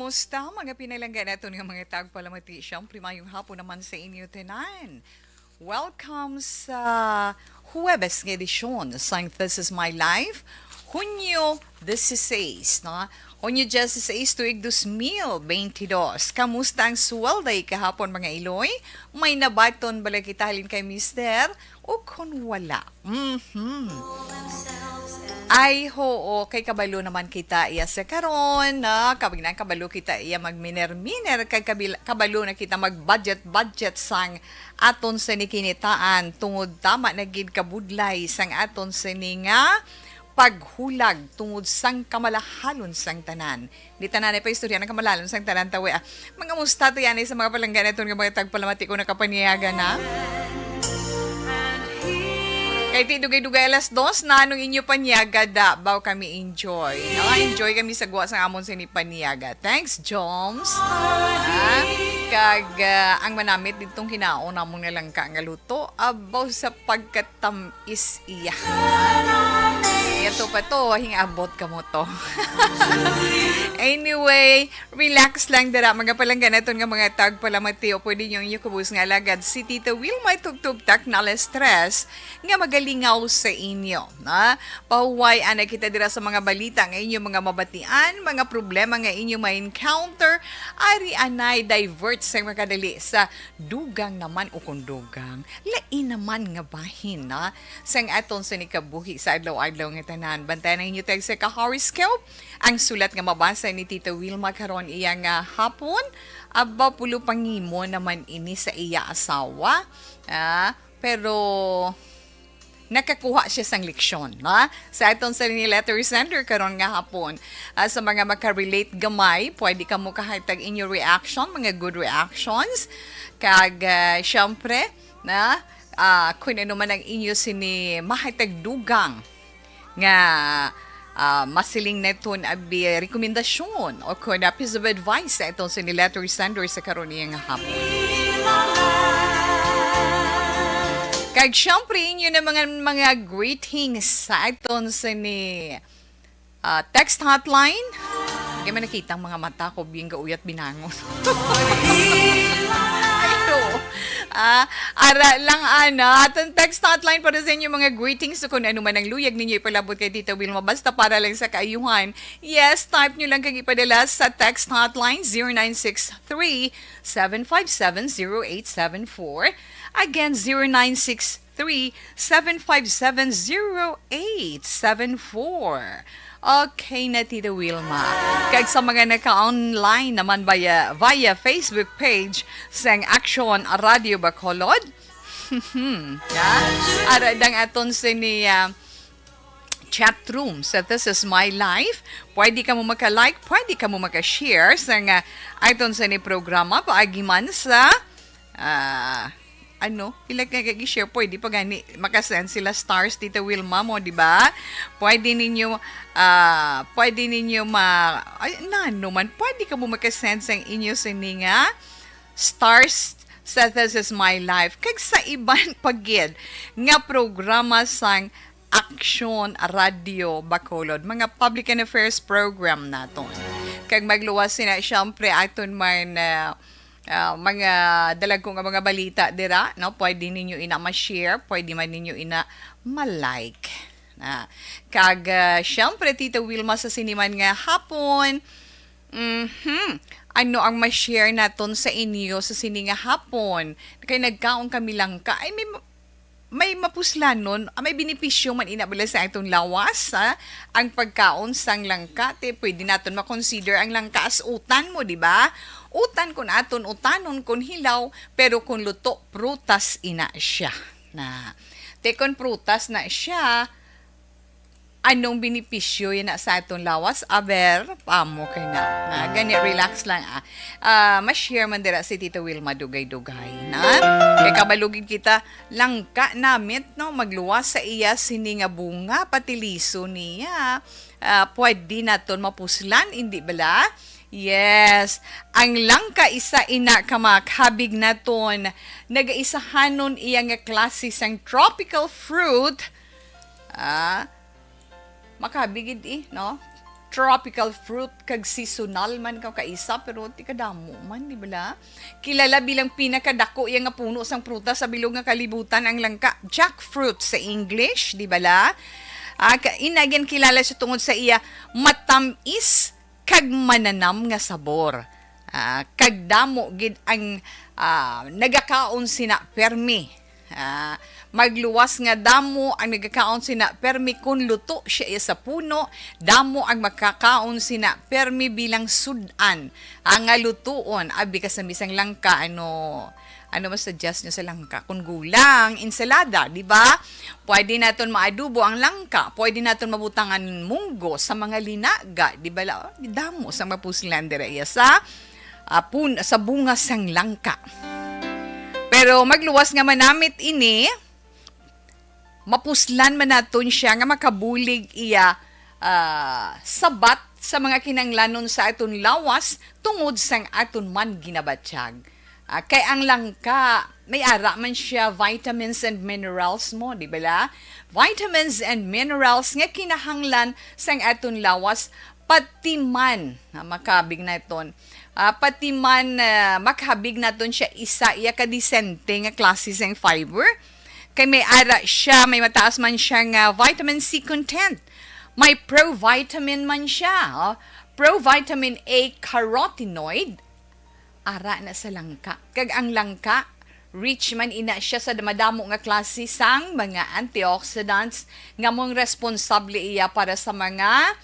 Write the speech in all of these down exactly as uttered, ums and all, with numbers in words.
Kumusta, mga pinalangga naton nga mga tagpalamati? Siyempre, mayong hapon naman sa inyo tanan. Welcome sa Huwebes nga edisyon sang This Is My Life, Hunyo dieciséis, no? Hunyo dieciséis, tuig dos mil bentidós. Kamusta ang swelday kahapon, mga iloy? May nabaton bala kita halin kay Mister? O kon wala? Mhm. Ay, hoo, kay kabalo naman kita iya sa karon, no? Kabig na kabalo kita iya magminer-miner, kag kabil-, kabalo na kita mag-budget-budget sang aton sini kinitaan, tungod tama na gid kabudlay sang aton sini nga paghulag tungod sang kamalahalon sang tanan. Di tanan ay pa istorya ng kamalahalon sang tanan tawi, ah. Mga musta to yan, eh, sa mga palangga naton nga mga tagpalamati ko nakapanyaga na. Kay ti dugay-dugay alas dos na, anong inyo panyaga da? Baw kami enjoy. No? Enjoy kami sa guwa sa amon sini panyaga. Thanks, Joms. Ah, kag, ah, ang manamit ditong kinaon namon nga langka nga luto, abaw sa pagkatamis iya. Ito pa to, hingabot ka mo to. Anyway, relax lang dira, mga palangga naton nga mga tagpalamati, o pwede niyo inyo kubos nga alagad si Tita Wilma Tugtog Taknal Stress nga magalingaw sa inyo, na pahuway ana kita dira sa mga balita nga inyo mga mabatian, mga problema nga inyo ma-encounter, ari anay divert sa makadali sa dugang naman o kung dugang, lain naman nga bahin, na sang aton sini kabuhi sa adlaw-adlaw nga tanan. Bantayan ang inyo tag sa ka-horoscope, ang sulat nga mabasa ni Tita Wilma karon iya nga hapon. Aba, pulo pangimo naman ini sa iya asawa. Ah, pero nakakuha siya sang leksyon, no? Sa aton sa ni letter sender karon nga hapon. Ah, sa mga makarelate gamay, pwede ka mo kahatag inyo reaction, mga good reactions. Kag, ah, syempre, na, ah, kung ano man ang inyo sini mahatag dugang nga, ah, masiling naton abi rekomendasyon o kon, ah, piece of advice sa aton sini letter sender sa karon niya nga hapon. Kag syempre, inyo na mga, mga greetings sa aton sini, ah, text hotline. Di man nakita ang mga mata ko, biyang gauyat binangon. Ay, no. Ah, ara lang, ana. Atong text hotline para sa inyo mga greetings. So, kung ano man ang luyag ninyo ipalabot kay Tita Wilma, basta para lang sa kaayuhan. Yes, type nyo lang kag ipadala sa text hotline zero nine six three, seven five seven, zero eight seven four. Again, zero nine six three, seven five seven, zero eight seven four. Okay na, Tita Wilma. Kag sa mga naka-online naman via, via Facebook page sang Action Radio Bacolod, yeah? Ara dang aton sini, ah, chat room sa This Is My Life. Pwede ka mo maka-like, pwede ka mo maka-share sa nga aton sini programa paagi man sa, ah, ano, ila kay kay share, pwede pa gani makasend sila stars, Tita Wilma mo, di ba? Pwede ninyo, ah, pwede ninyo ma-, ay, nano man, pwede ka mo makasend sang inyo sini nga stars sa This Is My Life. Kag sa iban pa gid nga programa sang Action Radio Bacolod, mga public and affairs program naton. Kag magluwas sina, syempre, aton man, ah, ah, mga dalagko nga mga balita dira, no? Pwede ninyo ina ma-share, pwede man ninyo ina ma-like. Ah, kag, ah, syempre, Tita Wilma, sa sini man nga hapon, mhm, ano ang ma-share naton sa inyo sa sini nga hapon? Kay nagkaon kami langka. Ay, may ma-, may mapuslanon, ah, may benepisyo man ina bala sa aton lawas, ha? Ang pagkaon sang langka, te, pwede naton ma-consider ang langka as utan mo, di ba? Utan kun aton utanon kun hilaw, pero kun luto, prutas ina siya. Na, te, kun prutas na siya, anong benepisyo yana sa aton lawas? Aber, pamo kay na. Na, gani, relax lang, ah. Ah, ma-share man dira si Tita Wilma dugay-dugay, na? Kay kabalo gid kita, langka namit, no? Magluwas sa iya sini nga bunga, pati liso niya. Ah, pwede naton mapuslan, indi bala? Yes. Ang langka isa ina ka makabig naton. Nagaisahanon iya nga klase sang tropical fruit. Ah, makabig gid, eh, no? tropical fruit kag seasonal man ka kaisa, pero ti kadamo man, di bala? Kilala bilang pinakadako iya nga puno sang prutas sa bilog nga kalibutan ang langka, jackfruit sa English, di bala? Ah, ka-, ina gid kilala siya tungod sa iya matamis kag mananam nga sabor. Ah, kag damo gid ang, ah, nagakaon sina permi. Ah, magluwas nga damo ang nagakaon sina permi kon luto siya iya sa puno, damo ang makakaon sina permi bilang sud-an, ah, nga lutuon. Abi ka sa misang langka, ano, ano mas suggest nyo sa langka? Kung gulang, ensalada, di ba? Pwede naton maadobo ang langka, pwede naton mabutangan munggo sa mga linaga, di ba? La-, damo sa mapuslan dira iya sa, ah, pun-, sa bunga sang langka. Pero magluwas nga manamit ini, mapuslan man naton siya nga makabulig iya, ah, sabat sa mga kinahanglanon sa aton lawas tungod sang aton man ginabatyag. Ah, kay ang langka, may ara man siya vitamins and minerals mo, di bala? Vitamins and minerals nga kinahanglan sang aton lawas, pati man, ah, makabig naton, ah, pati man, ah, makahabig naton siya isa iya ka disente nga klase sang fiber. Kay may ara siya, may mataas man siya nga vitamin C content. May provitamin man siya, oh. Provitamin A carotenoid, ara na sa langka. Kag ang langka, rich man ina siya sa madamo nga klase sang mga antioxidants nga mong responsable iya para sa mga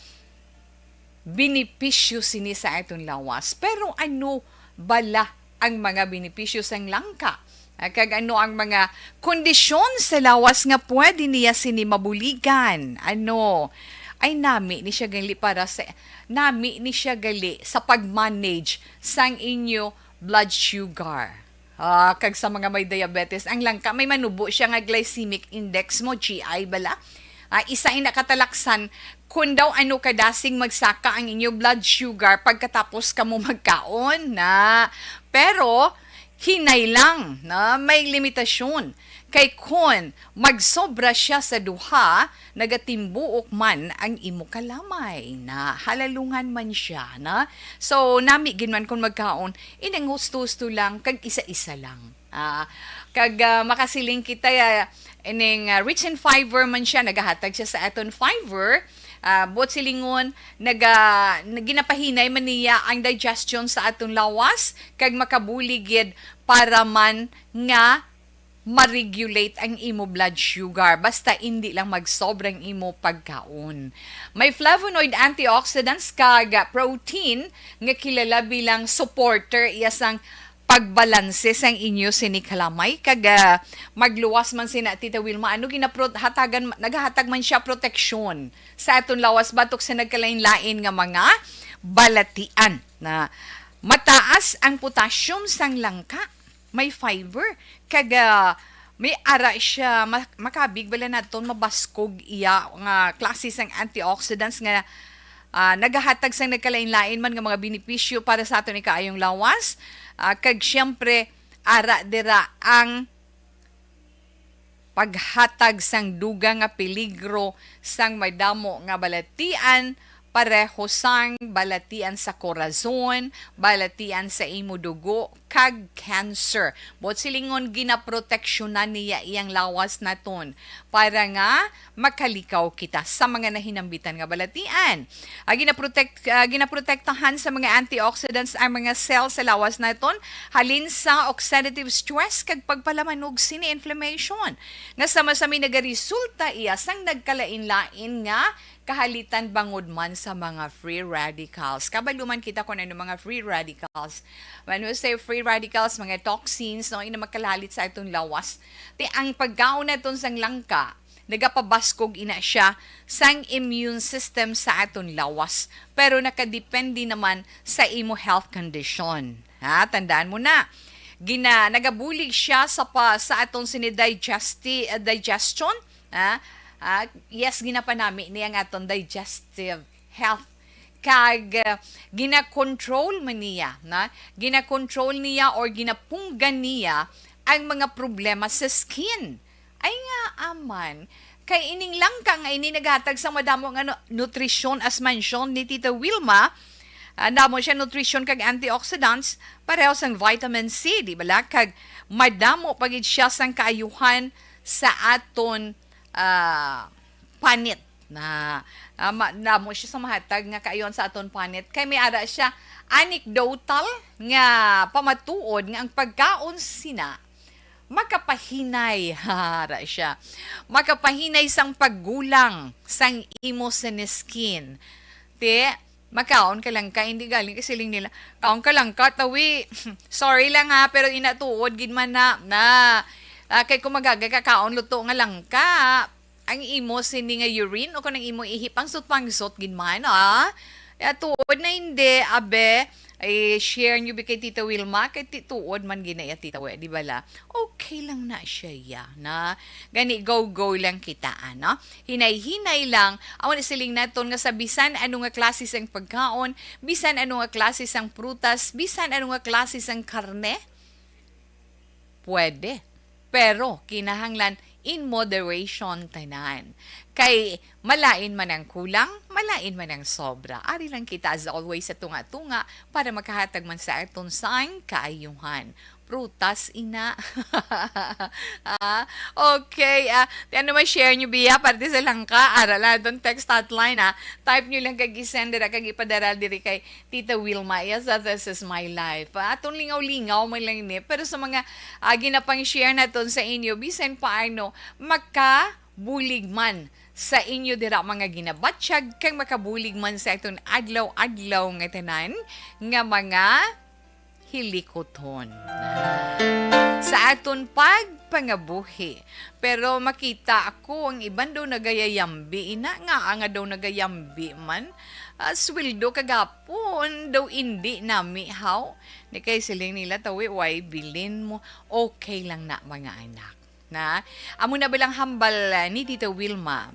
benepisyo sini sa aton lawas. Pero ano bala ang mga benepisyo sang langka? Ah, kag ano ang mga kondisyon sa lawas nga pwede niya sini mabuligan? Ano? Ay, nami ni siya gali para sa, nami ni siya gali sa pag-manage sang inyo blood sugar. Ah, kag sa mga may diabetes, ang langka may manubo siya nga glycemic index mo, G I bala. Ah, isa ina katalaksan kung daw ano kadasing magsaka ang inyo blood sugar pagkatapos kamo magkaon na. Pero hinay lang na may limitasyon. Kay kun magsobra siya sa duha, nagatimbuok man ang imo kalamay na halalungan man siya na. So, nami gid man kung magkaon, inang husto-husto lang, kag isa-isa lang. Ah, kag, ah, makasiling kita, ah, ining, ah, rich in fiber man siya, nagahatag siya sa aton fiber. Ah, buot silingon, naga-, ginapahinay man niya ang digestion sa aton lawas, kag makabulig gid para man nga ma-regulate ang imo blood sugar, basta indi lang magsobra ang imo pagkaon. May flavonoid antioxidants kag protein nga kilala bilang supporter iya sang pagbalanse sang inyo sini kalamay, kag, ah, magluwas man sina, Tita Wilma, ano ginapro-, hatagan, nagahatag man siya proteksyon sa aton lawas batok sa nagkalain-lain nga mga balatian na mataas ang potassium sang langka, may fiber, kag, ah, may ara siya, ma-, makabig bala naton mabaskog iya nga klase sang antioxidants nga, ah, nagahatag sang nagkalain-lain man nga mga benepisyo para sa aton ikaayong lawas. Ah, kag siyempre, ara dira ang paghatag sang dugang nga peligro sang madamo nga balatian, pareho sang balatian sa korazon, balatian sa imo dugo, kag cancer. Buot silingon, ginaproteksyonan niya iyang lawas naton para nga makalikaw kita sa mga nahinambitan nga balatian. Ah, ginaprotect-, ah, ginaprotektahan sa mga antioxidants ang mga cell sa lawas naton halin sa oxidative stress kag pagpalamanog sini inflammation, nga sama-sami nagaresulta iya sang nagkalain-lain nga kahalitan bangod man sa mga free radicals. Kabalo man kita kung ano mga free radicals. When we say free radicals, mga toxins, no, ina makalalit sa aton lawas. Ti ang pagkaon naton sang langka, nagapabaskog ina siya sang immune system sa aton lawas, pero nakadepende naman sa imo health condition. Ha, tandaan mo na. Gina-, nagabulig siya sa pa, sa aton sini digesti-, uh, digestion. Ha? Ah, yes, ginapanami niya ang aton digestive health. Kag, uh, gina-control man niya, na? Gina-control niya or ginapunggan niya ang mga problema sa skin. Ay nga, aman, Kay ining langka nga ini naghatag sa madamo nga nu-, nutrisyon, as mentioned ni Tita Wilma. Ah, damo siya nutrisyon kag antioxidants, pareho sang vitamin C, di bala? Kag madamo pa gid siya sang kaayuhan sa aton, ah, panit. Na, ah, ma-, damo siya sa mahatag nga kaayuhan sa aton panit. Kay may ara siya anecdotal nga pamatuod nga ang pagkaon sina makapahinay, hara siya, makapahinay sang paggulang sang imo siniskin. Ti, makaon ka lang ka, hindi galing kay siling nila, "Kaon ka lang ka, tawi." Sorry lang ha, pero ina tuod gid man na, na. Ah, kay kung magaga ka, kaon luto nga lang ka. Ang imo sini nga urine o kung ang imo ihi, pangsot-pangsot gid man, ah. Eh, tuod na hindi, abe, ay share nyo bi kay Tita Wilma, kay ti-, tuod man gid na iya, Tita We, di ba la? Okay lang na siya, ya, na. Gani, go-go lang kita, ano? Hinay-hinay lang. Amo na siling naton nga sa bisan ano nga klase sang pagkaon, bisan ano nga klase sang prutas, bisan ano nga klase sang karne, pwede. Pero kinahanglan in moderation tanan. Kay malain man ang kulang, malain man ang sobra. Ari lang kita, as always, sa tunga-tunga para makahatag man sa aton sang kaayuhan. Prutas, ina. Ah, okay. Ah, ti ano, ma-share nyo biya parte sa langka? Ara lang aton text hotline, ah. Type nyo lang kag i-send dira kag ipadara diri kay Tita Wilma, yes, that this is my life. Ah, atong lingaw-lingaw man lang ni. Pero sa mga, ah, ginapang-share naton sa inyo, bisan paano, makabulig man sa inyo dira mga ginabatyag, kag makabulig man sa aton adlaw-adlaw nga tanan nga mga hilikuton. Sa aton pagpangabuhi, pero makita ako, ang iban daw nagayayambi, ina nga, nga daw nagayambi man. Ah, sweldo kagapon daw indi nami, haw. Ni kay siling nila, "Tawi, way bilin mo." Okay lang na, mga anak. Na, amo na bilang hambal, ah, ni Tita Wilma,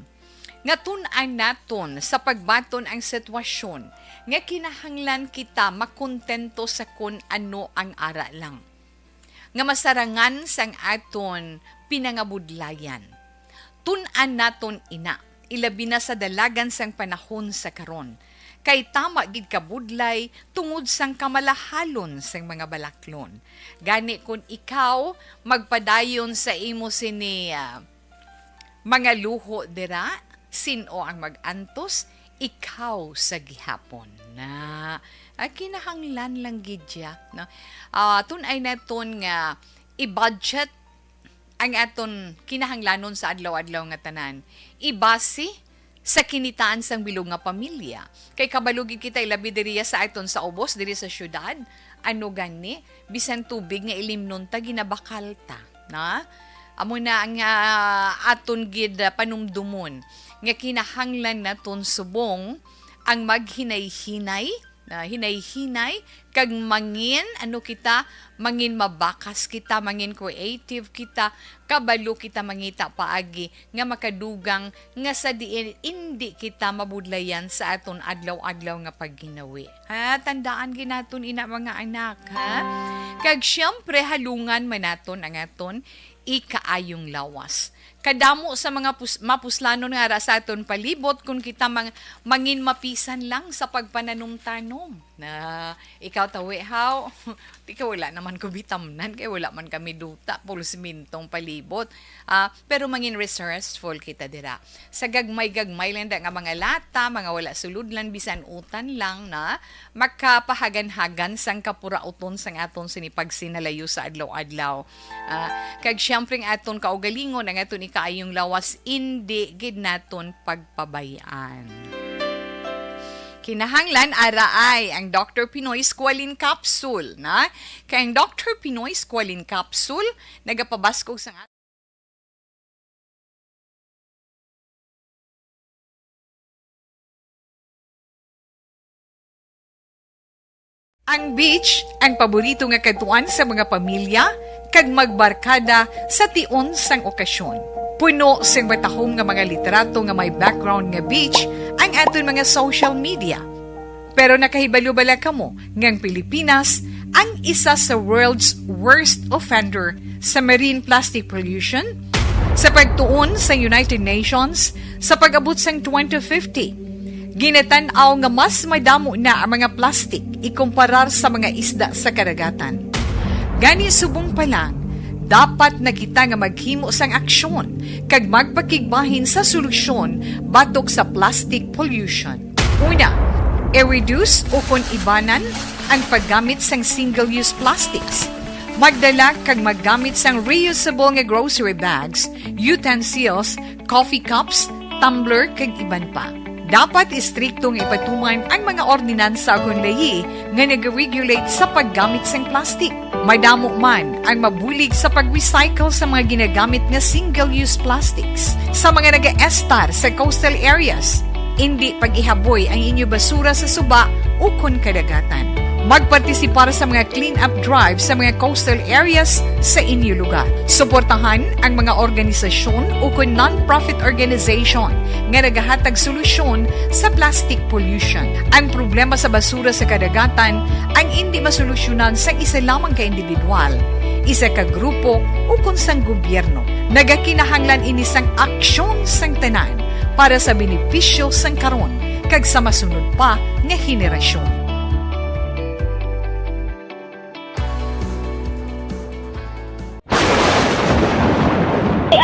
nga tun-an naton sa pagbaton ang sitwasyon nga kinahanglan kita makontento sa kun ano ang ara lang. nga masarangan sang aton pinangabudlayan. Tun-an naton ina, ilabi na sa dalagan sang panahon sa karon, kay tama gid ka budlay tungod sang kamalahalon sang mga balaklon. Gani, kun ikaw magpadayon sa imo sini, ah, mga luho dira, sin-o ang mag-antos? Ikaw sa gihapon. Na, ah, kinahanglan lang gid siya, no? Ah, tun-ay naton nga i-budget ang aton kinahanglanon sa adlaw-adlaw nga tanan. Ibase sa kinitaan sang bilog nga pamilya. Kay kabalo gid kita, ilabi diriya sa aton sa ubos, diri sa syudad. Ano gani? Bisan tubig nga ilimnon ta, ginabakal ta, na? Amo na ang, ah, aton gid, ah, panumdumon nga kinahanglan naton subong ang maghinay-hinay, ah, hinay-hinay, kag mangin, ano kita, mangin mabakas kita, mangin creative kita, kabalo kita mangita paagi nga makadugang nga sa diin indi kita mabudlayan sa aton adlaw-adlaw nga pagginawi. Ha, tandaan gid naton ina, mga anak, ha? Kag siyempre, halungan man naton ang aton ikaayong lawas. Kadamo sa mga pus-, mapuslanon nga ara sa aton palibot, kung kita mang-, mangin mapisan lang sa pagpananum-tanom. Na, ikaw, tawi, haw? Di ka, wala naman ko bitamnan, kay wala man kami duta, puro simintong palibot. Ah, pero mangin resourceful kita dira. Sa gagmay-gagmay lang da nga mga lata, mga wala sulodlan, bisan utan lang na, makapahagan-hagan sang kapurauton sang aton sini pagsinalayo sa adlaw-adlaw. Ah, kag siyempre, ang aton kaugalingon, ang aton ikaayong lawas, indi gid naton pagpabay-an. Kinahanglan araay ang Doktor Pinoy Squalene Capsule, na? Kay ang Doktor Pinoy Squalene Capsule nagapabaskog sang Ang beach, ang paborito nga kadtuan sa mga pamilya kag magbarkada sa tion sang okasyon. Puno sing matahom nga mga litrato nga may background nga beach ang aton mga social media. Pero nakahibalo bala kamo nga ang Pilipinas ang isa sa world's worst offender sa marine plastic pollution? Sa pagtuon sa United Nations, sa pag-abot sang twenty fifty, ginatan-aw nga mas madamo na ang mga plastik ikumparar sa mga isda sa kadagatan. Gani, subong pa lang, dapat na kita nga maghimo sang aksyon kag magpakigbahin sa solusyon batok sa plastic pollution. Una, i-reduce ukon ibanan ang paggamit sang single-use plastics. Magdala kag maggamit sang reusable nga grocery bags, utensils, coffee cups, tumbler, kag iban pa. Dapat istrikto nga ipatuman ang mga ordinansa ukon layi nga nag-regulate sa paggamit sang plastic. Madamo man ang mabulig sa pag-recycle sa mga ginagamit nga single-use plastics. Sa mga nagaestar sa coastal areas, indi pag-ihaboy ang inyo basura sa suba ukon kadagatan. Magpartisipar sa mga clean-up drive sa mga coastal areas sa inyo lugar. Suportahan ang mga organisasyon ukon non-profit organization nga nagahatag solusyon sa plastic pollution. Ang problema sa basura sa kadagatan ang indi masolusyonan sang isa lamang ka individual, isa ka grupo, ukon sang gobyerno. Nagakinahanglan ini sang aksyon sang tanan para sa benepisyo sang karon kag sa masunod pa nga henerasyon.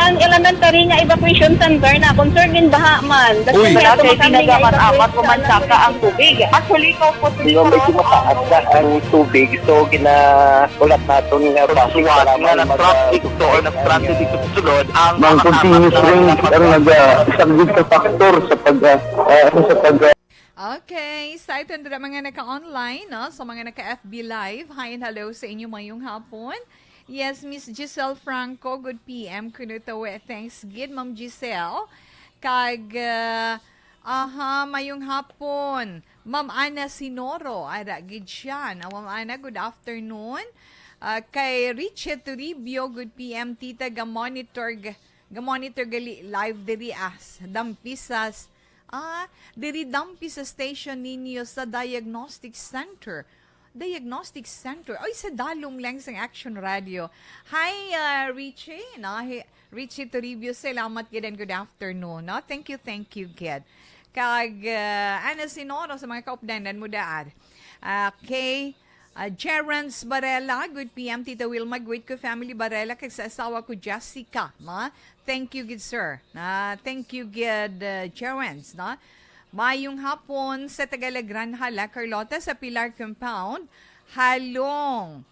Ang elementary nga evacuation center na concerned in baha man. Uy. Wala kay tinaga man amat, umansaka ang tubig. Actually, ikaw po, di ba, medyo mataas na ang tubig, so gina-, ulat naton nga basi nga nag-traffic to or nag-transit dito sa sulod ang mga continuous rain ang nag-, ah, isa gid sa factor sa pag, ah, ah, sa pag, ah, Okay, sa aton dira mga naka-online, no? Sa mga naka-F B Live, hi and hello sa inyo mayong hapon. Yes, Miss Giselle Franco, good P M kuno to, eh. Thanks gid, Ma'am Giselle. Kag, ah, aha, mayong hapon. Ma'am Ana Sinoro, ara gid siya. Na, Ma'am Ana, good afternoon. Ah, kay Richie Toribio, good P M, tita, ga-monitor, ga-, ga-monitor gali live diri, ah, sa Dampisas. Ah, diri Dampisas station ninyo sa Diagnostic Center. Diagnostic Center. Oy, sa dalom lang sang Action Radio. Hi, ah, Richie. No? Hi, Richie Toribio, salamat gid and good afternoon. No? Thank you, thank you, gid. Kag, ah, Ana Sinoro sa mga kaupdanan mo daan. Okay. Ah, Gerance Barela, good P M, Tita Wilma, greet ko family Barela, kag sa asawa ko, Jessica, no? Thank you, good sir. Ah, thank you, good, ah, Gerance, no? Mayong hapon sa taga La Granja, La Carlota, sa Pilar Compound. Halong,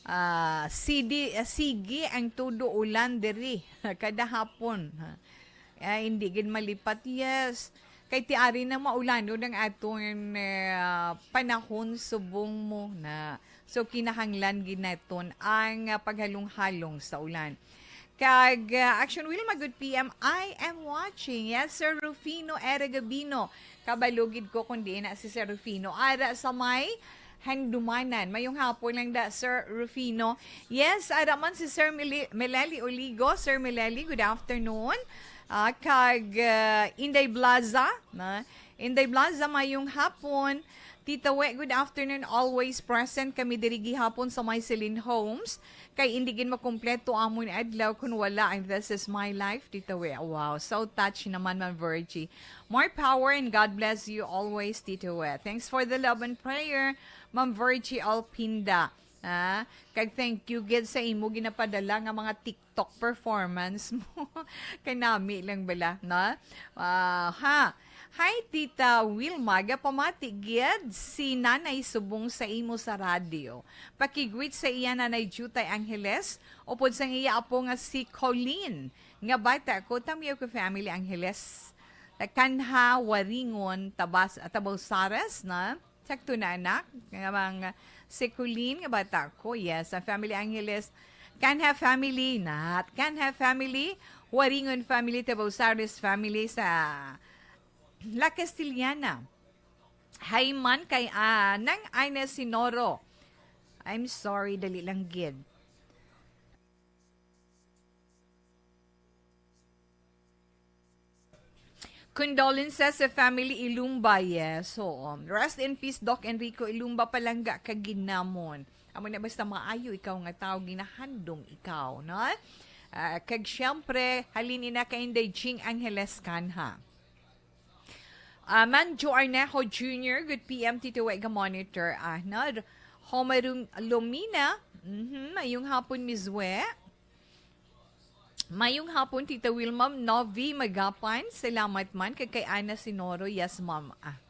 ah, sidi-, ah, sige ang todo ulan diri. Kada hapon. Ah, hindi gid malipat, yes. Kay ti ari na maulanon ang aton, eh, panahon subong mo na. So, kinahanglan gid naton ang, ah, paghalong-halong sa ulan. Kag, ah, Action Wilma, good P M, I am watching. Yes, Sir Rufino Era Gabino. Kabalo gid ko kung diin na si Sir Rufino. Ara sa may Handumanan. Mayong hapon lang da, Sir Rufino. Yes, ara man si Sir Mili-, Meleli Oligo. Sir Meleli, good afternoon. Ah, kag, ah, Inday Blaza, na? Inday Blaza, mayong hapon. Tita We, good afternoon. Always present kami diri gihapon sa may Celine Homes. Kay indi gid makumpleto amon adlaw kun wala ang This Is My Life, Tita We. Wow, so touch naman, Ma'am Virgie. More power and God bless you always, Tita We. Thanks for the love and prayer, Ma'am Virgie Alpinda. Ah, kag thank you gid sa imo ginapadala nga mga TikTok performance mo. Kay nami lang bala, no? Ah, ha. Hi, Tita Wilma. Gapamati gid si Nanay subong sa imo sa radyo. Pakigreet sa iya, Nanay Jutay Angeles, upod sang iya apo nga si Colleen, nga bata ko, Tamyaw ko Family Angeles, Kanha, Waringon, Tabas-, Tabaw Saras, na? Sakto na, anak? Nga mga si Colleen, nga bata ko, yes, ang Family Angeles, Kanha Family, not Kanha Family, Waringon Family, Tabaw Saras Family sa La Castellana. Hi man kay, ah, Nang Ines Sinoro. I'm sorry, dali lang gid. Condolences sa family Ilumba, yes. Oo. Rest in peace, Doc Enrico Ilumba, palangga ka gid namon. Amo na, basta maayo ikaw nga tao, ginahandom ikaw, no? Ah, kag siyempre, halin ina kay Inday Jing Angeles Canha. Ah, Manjo Arnejo Junior, good P M, Tito Wega Monitor. Ah, na, Homer Lumina, mhm, mayong hapon, Miss We. Mayong hapon, Tita Wilma Novi Magapan. Salamat man kag kay Ana Sinoro. Yes, ma'am. Ah.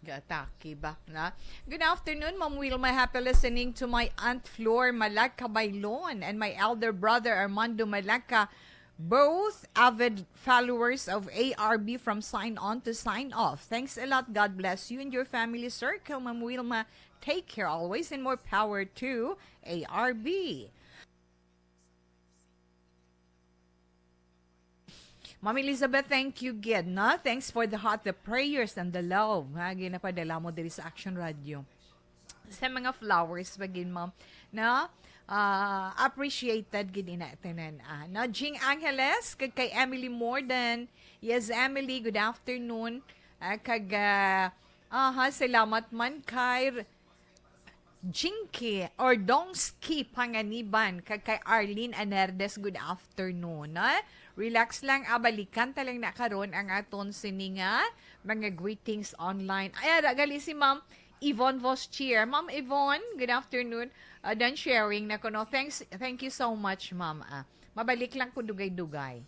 Gataki ba na? Good afternoon, Ma'am Wilma. Happy listening to my Aunt Flor Malaca Bailon and my elder brother Armando Malaca, both avid followers of A R B from Sign On to Sign Off. Thanks a lot. God bless you and your family circle, Ma'am Wilma. Take care always and more power to A R B. Ma'am Elizabeth, thank you gid, no? Thanks for the heart, the prayers, and the love nga ginapadala mo diri sa Action Radio. Sa mga flowers pa gid, ma'am, no? Ah, appreciated gid ina tanan, ah, no? Jing Angeles, kag kay Emily Morden. Yes, Emily, good afternoon. Ah, kag, ah, aha, salamat man kay Jinky or Dongski Panganiban kag kay Arlene Anerdes, good afternoon, ah. Relax lang, ah, balikan ta lang na karon ang aton sini nga mga greetings online. Ay, ara gali si Ma'am Yvonne Voschier. Ma'am Yvonne, good afternoon. Ah, done sharing na ko, no? Thanks, thank you so much, ma'am. Ah, mabalik lang ko dugay-dugay.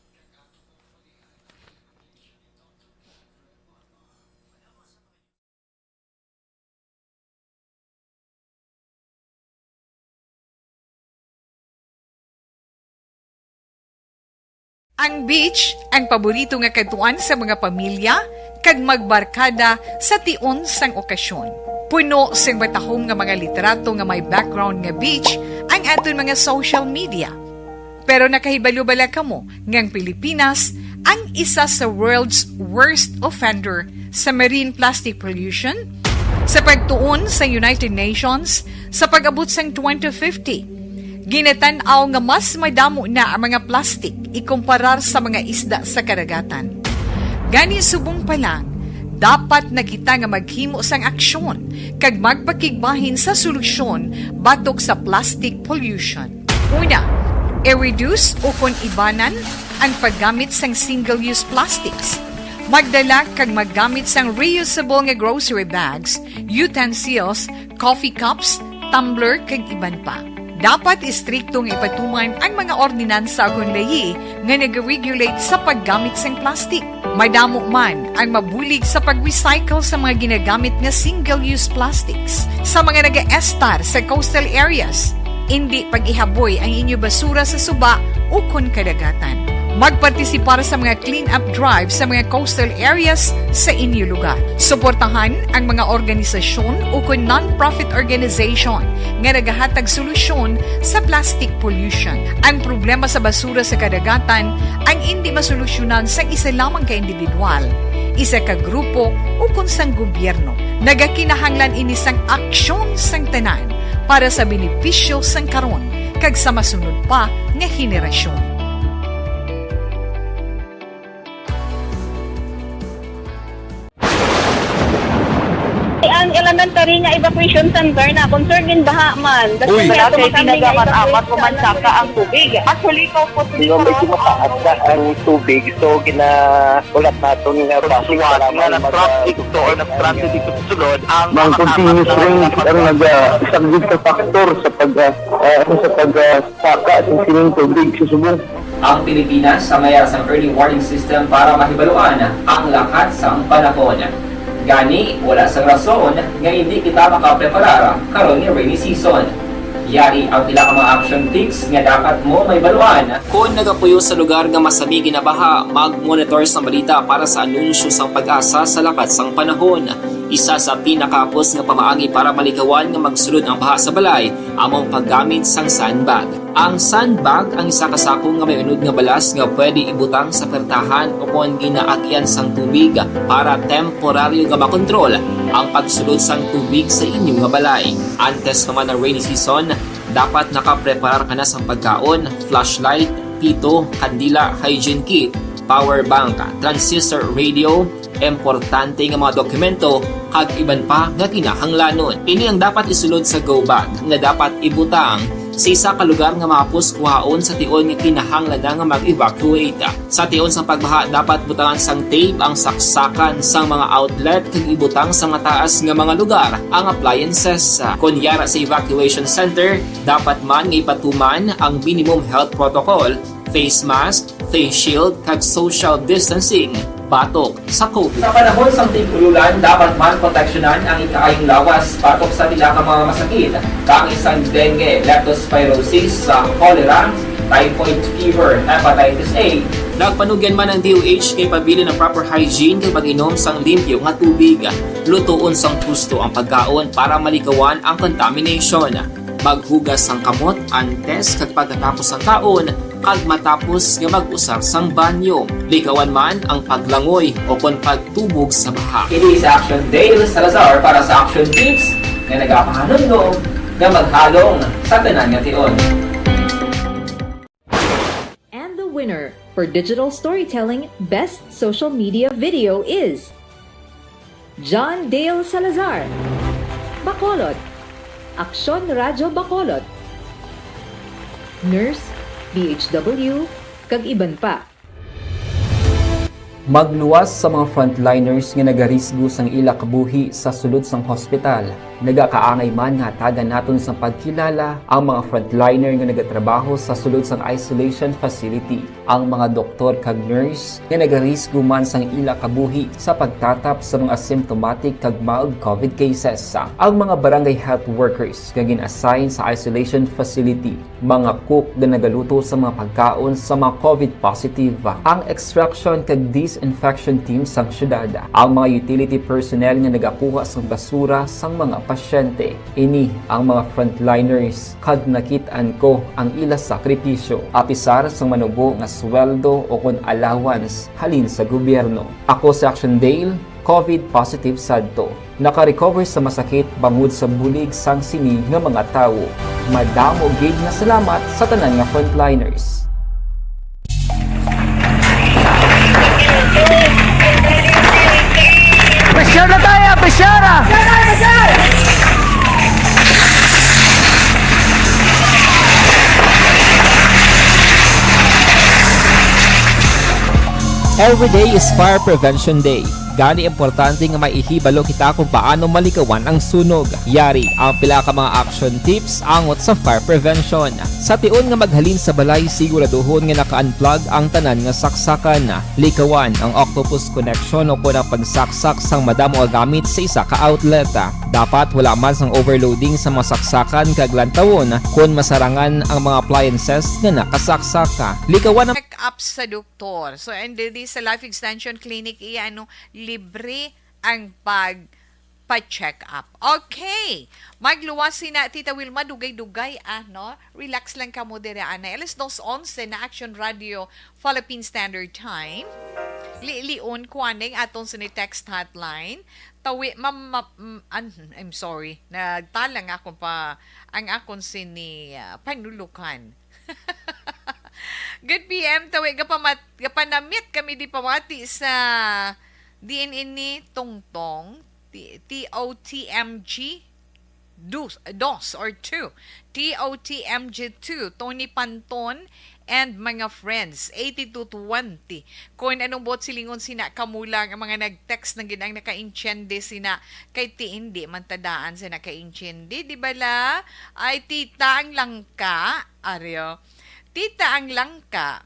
Ang beach, ang paborito nga kadtuan sa mga pamilya kag magbarkada sa tion sang okasyon. Puno sing matahom nga mga litrato nga may background nga beach ang aton mga social media. Pero nakahibalo bala kamo nga ang Pilipinas ang isa sa world's worst offender sa marine plastic pollution? Sa pagtuon sa United Nations, sa pag-abot sang twenty fifty, ginatan-aw nga mas madamo na ang mga plastic ikumparar sa mga isda sa kadagatan. Gani, subong pa lang, dapat na kita nga maghimo sang aksyon kag magpakigbahin sa solusyon batok sa plastic pollution. Una, i-reduce ukon ibanan ang paggamit sang single-use plastics. Magdala kag maggamit sang reusable nga grocery bags, utensils, coffee cups, tumbler, kag iban pa. Dapat istrikto nga ipatuman ang mga ordinansa ukon layi nga nag-regulate sa paggamit sang plastic. Madamo man ang mabulig sa pag-recycle sa mga ginagamit nga single-use plastics. Sa mga nagaestar sa coastal areas, indi pag-ihaboy ang inyo basura sa suba ukon kadagatan. Magpartisipar sa mga clean-up drive sa mga coastal areas sa inyo lugar. Suportahan ang mga organisasyon ukon non-profit organization nga nagahatag solusyon sa plastic pollution. Ang problema sa basura sa kadagatan ang indi masolusyonan sang isa lamang ka individual, isa ka grupo, ukon sang gobyerno. Nagakinahanglan ini sang aksyon sang tanan para sa benepisyo sang karon kag sa masunod pa nga henerasyon. Ang elementary nga evacuation center na concern gin baha man. Uy. Wala kay tinaga man amat ko man saka ang tubig. Actually, ko po. Di ba, medyo mataas na ang tubig, so ginahulat naton nga traffic nga na-traffic to or na-stranded dito sa sulod ang mga continuous rain ang naga-, isa gid sa factor sa pag, ah, ah, ano, sa pag, ah, saka sa sining tubig sa subong. Ang Pilipinas sa mayar sang early warning system para mahibaluan ang lakat sang panahon. Gani, wala sang rason nga hindi kita makapreparar karon nga rainy season. Yari ang pila ka mga action tips nga dapat mo mahibaluan. Kon nagapuyo sa lugar nga masami ginabaha, mag-monitor sa balita para sa anunsyo sang PAGASA sa lakat sang panahon. Isa sa pinakahapos nga pamaagi para malikawan nga magsulod ang baha sa balay amo ang paggamit sang sandbag. Ang sandbag ang isa ka sako nga may unod nga balas nga pwede ibutang sa pertahan o kon ginaagian sang tubig para temporaryo nga makontrol ang pagsulod sang tubig sa inyo nga balay. Antes pa man ang rainy season, dapat nakapreparar ka na sang pagkaon, flashlight, pito, kandila, hygiene kit, power bank, transistor radio, importante nga mga dokumento, kag iban pa nga kinahanglanon. Ini ang dapat isulod sa go bag nga dapat ibutang Sa isa ka lugar nga mahapos kuhaon sa tion nga kinahanglan na nga mag-evacuate. Sa tion sang pagbaha, dapat butangan sang tape ang saksakan sang mga outlet kag ibutang sa mataas nga mga lugar ang appliances. Kon yara sa evacuation center, dapat man nga ipatuman ang minimum health protocol, face mask, face shield, kag social distancing batok sa COVID. Sa panahon sang tig-ululan, dapat man proteksyonan ang ikaayong lawas batok sa pila ka mga masakit, kaangay sang dengue, leptospirosis, sa cholera, typhoid fever, hepatitis A. Nagpanugyan man ang D O H kay pabilin ang proper hygiene kag pag-inom sang limpyo nga tubig. Lutoon sang husto ang pagkaon para malikawan ang contamination. Maghugas sang kamot antes kag pagkatapos sang kaon, kag matapos nga mag-usar sang banyo. Likawan man ang paglangoy o kon pagtubog sa baha. Kini si Action Dale Salazar para sa Action Tips nga nagapahanumdom nga maghalong sa tanan nga tion. And the winner for digital storytelling best social media video is John Dale Salazar, Bacolod, Aksyon Radyo Bacolod, Nurse, D H W, kag iban pa. Magluwas sa mga frontliners nga nagarisgo sang ila kabuhi sa sulod sang hospital. Nagakaangay man nga hatagan naton sang pagkilala ang mga frontliner nga nagatrabaho sa sulod sang isolation facility, ang mga doktor kag nurse nga nagarisgo man sang ila kabuhi sa pagtatap sa mga asymptomatic kag mild COVID cases, ang mga barangay health workers nga gin-assign sa isolation facility, mga cook nga nagaluto sa mga pagkaon sa mga COVID positive, ang extraction kag disinfection team sang syudad, ang mga utility personnel nga nagakuha sang basura sang mga pasyente. Ini ang mga frontliners kag nakit-an ko ang ila sakripisyo, apisar sang manubo nga sweldo o kon allowance halin sa gobyerno. Ako si Action Dale, COVID positive sadto. Naka-recover sa masakit bangod sa bulig sang sini nga mga tawo. Madamo gid nga salamat sa tanan nga frontliners. Pressure na tayo! Pressure na! Every day is Fire Prevention Day. Gani, importante nga may ihibalo kita kung paano malikawan ang sunog. Yari ang pila ka mga action tips angot sa fire prevention. Sa tion nga maghalin sa balay, siguraduhon nga naka-unplug ang tanan nga saksakan. Likawan ang octopus connection o kon ang pagsaksak sang madamo nga gamit sa isa ka outlet. Dapat wala man sang overloading sa mga saksakan kag lantawon kon masarangan ang mga appliances nga nakasaksak. Likawan ang check-up sa doktor. So, and diri sa Life Extension Clinic, iya, ano, libre ang pag pa-check up. Okay. Magluwas sina Tita Wilma, dugay-dugay, ah, no? Relax lang kamo diri, anay. Alas dos onse na Action Radio Philippine Standard Time. Lilion ko aning aton sini text hotline. Tawi, mam, mam, mm, an-, I'm sorry. Nagtalang ako pa ang akon sini, ah, panulukan. Good P M, tawi, gapamat-, gapanamit kami di pamati sa D N N ni Tongtong. T-, T O T M G, dos, dos or two. T O T M G two, Tony Panton and mga friends, eighty-two twenty. Kung anong buot silingon sina, kamo lang ang mga nag-text na gid ang nakaintiende sina, kay ti hindi man tadaan sa nakaintiende, di ba la? Ay, tita ang langka, aryo. Tita ang langka,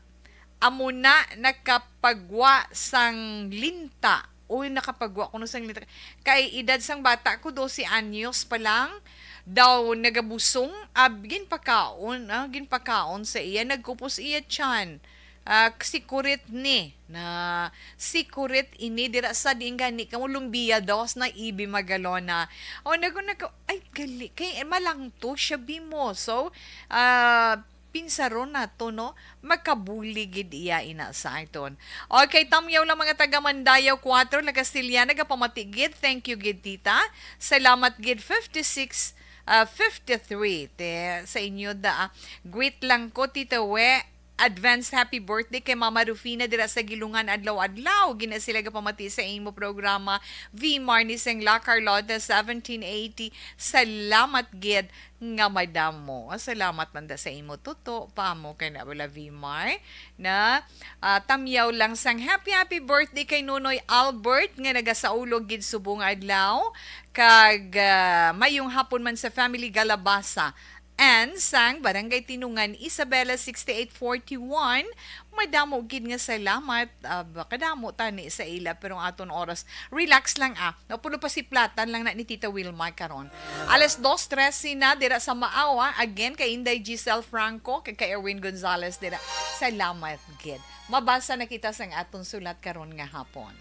amo na nakapagwa sang linta. Uy, nakapagwa kuno sang linta. Kay edad sang bata ko, dose anyos pa lang, daw nagabusong, ab, ginpakaon, ah, ginpakaon sa iya, nagkupos iya tiyan. Ah, sikurit ni, na sikurit ini, dira sa diin gani kamo, Lumbia dos na Ibi Magalona. O, nago, nago, ay, gali, kay malangto siya, bimo. So, ah, pinsaron nato, no? Makabuli gid iya ina sa aton. Okay, tamyaw lang mga taga Mandayaw kuwatro, La Castellana, nagapamati gid. Thank you gid, tita. Salamat gid, fifty-six, ah, fifty-three. Te, sa inyo da, ah. Greet lang ko, Tita We. advance happy birthday kay Mama Rufina dira sa Gilungan adlaw-adlaw. Gina sila gapamati sa imo programa. V Marnie Singla, Carlota, seventeen eighty. Salamat gid nga madamo. Salamat man da sa imo, Toto, Pamo, kay na wala V Mar, na, ah, tamyaw lang sang happy, happy birthday kay Nonoy Albert nga nagasaulog gid subong adlaw, kag, ah, mayong hapon man sa family Galabasa and sang Barangay Tinungan, Isabela, sixty-eight forty-one. Madamo gid nga salamat. Ah, kadamo tani sa ila, pero ang aton oras, relax lang, ah. No, puno pa si platan lang na ni Tita Wilma karon. Alas dos trese na dira sa Maaw, ah. Again, kay Inday Giselle Franco, kag kay Erwin Gonzalez dira. Salamat gid. Mabasa na kita sang aton sulat karon nga hapon.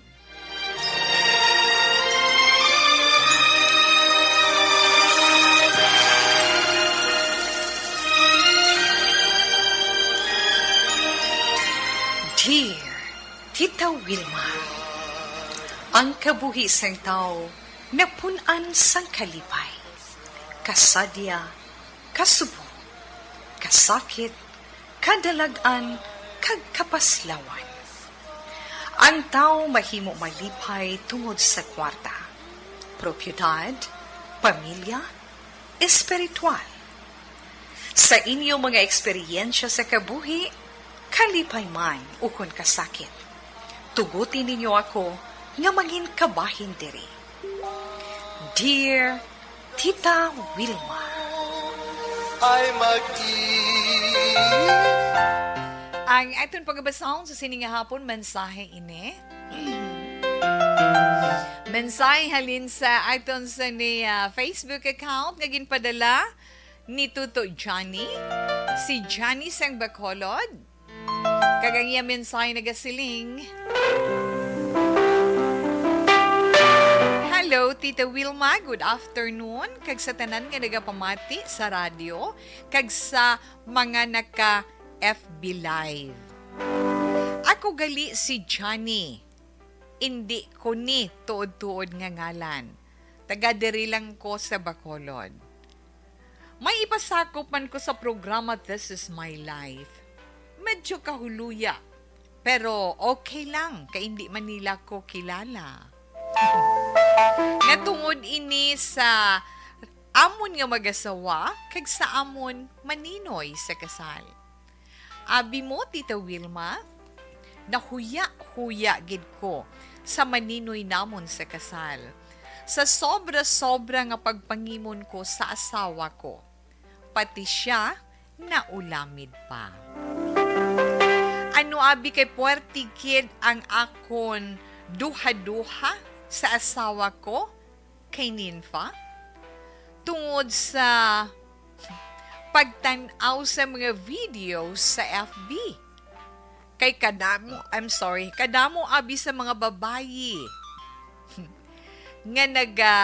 Dear Tita Wilma, ang kabuhi sang tawo napun-an sang kalipay, kasadya, kasubo, kasakit, kadalag-an, kag kapaslawan. Ang tawo mahimo malipay tungod sa kwarta, propiedad, pamilya, espiritual. Sa inyo mga eksperyensya sa kabuhi, kalipay man ukon kasakit, tuguti ninyo ako nga mangin kabahin diri. Dear Tita Wilma. Ay mag-, ang aton pagabasahon sa sini nga hapon, mensahe ini. Mensahe halin sa aton sa ni, ah, Facebook account nga ginpadala ni Tuto Johnny, si Johnny sang Bacolod. Kag ang iya mensahe nagasiling, "Hello, Tita Wilma. Good afternoon. Kag sa tanan nga nagapamati sa radyo, kag sa mga naka F B Live. Ako gali si Johnny. Indi ko ni tuod-tuod nga ngalan. Taga diri lang ko sa Bacolod. May ipasakop man ko sa programa This Is My Life. Medyo kahuluya, pero okay lang kay indi man nila ko kilala. Nga tungod ini sa amon nga mag-asawa kag sa amon maninoy sa kasal." Abi mo, Tita Wilma, nahuya-huya gid ko sa maninoy namon sa kasal, sa sobra-sobra nga pagpangimon ko sa asawa ko. Pati sia naulamid pa. Ano abi kay puwerte gid ang akon duha-duha sa asawa ko kay Ninfa tungod sa pagtan-aw sa mga videos sa F B. Kay kadamo, I'm sorry, kadamo abi sa mga babayi nga naga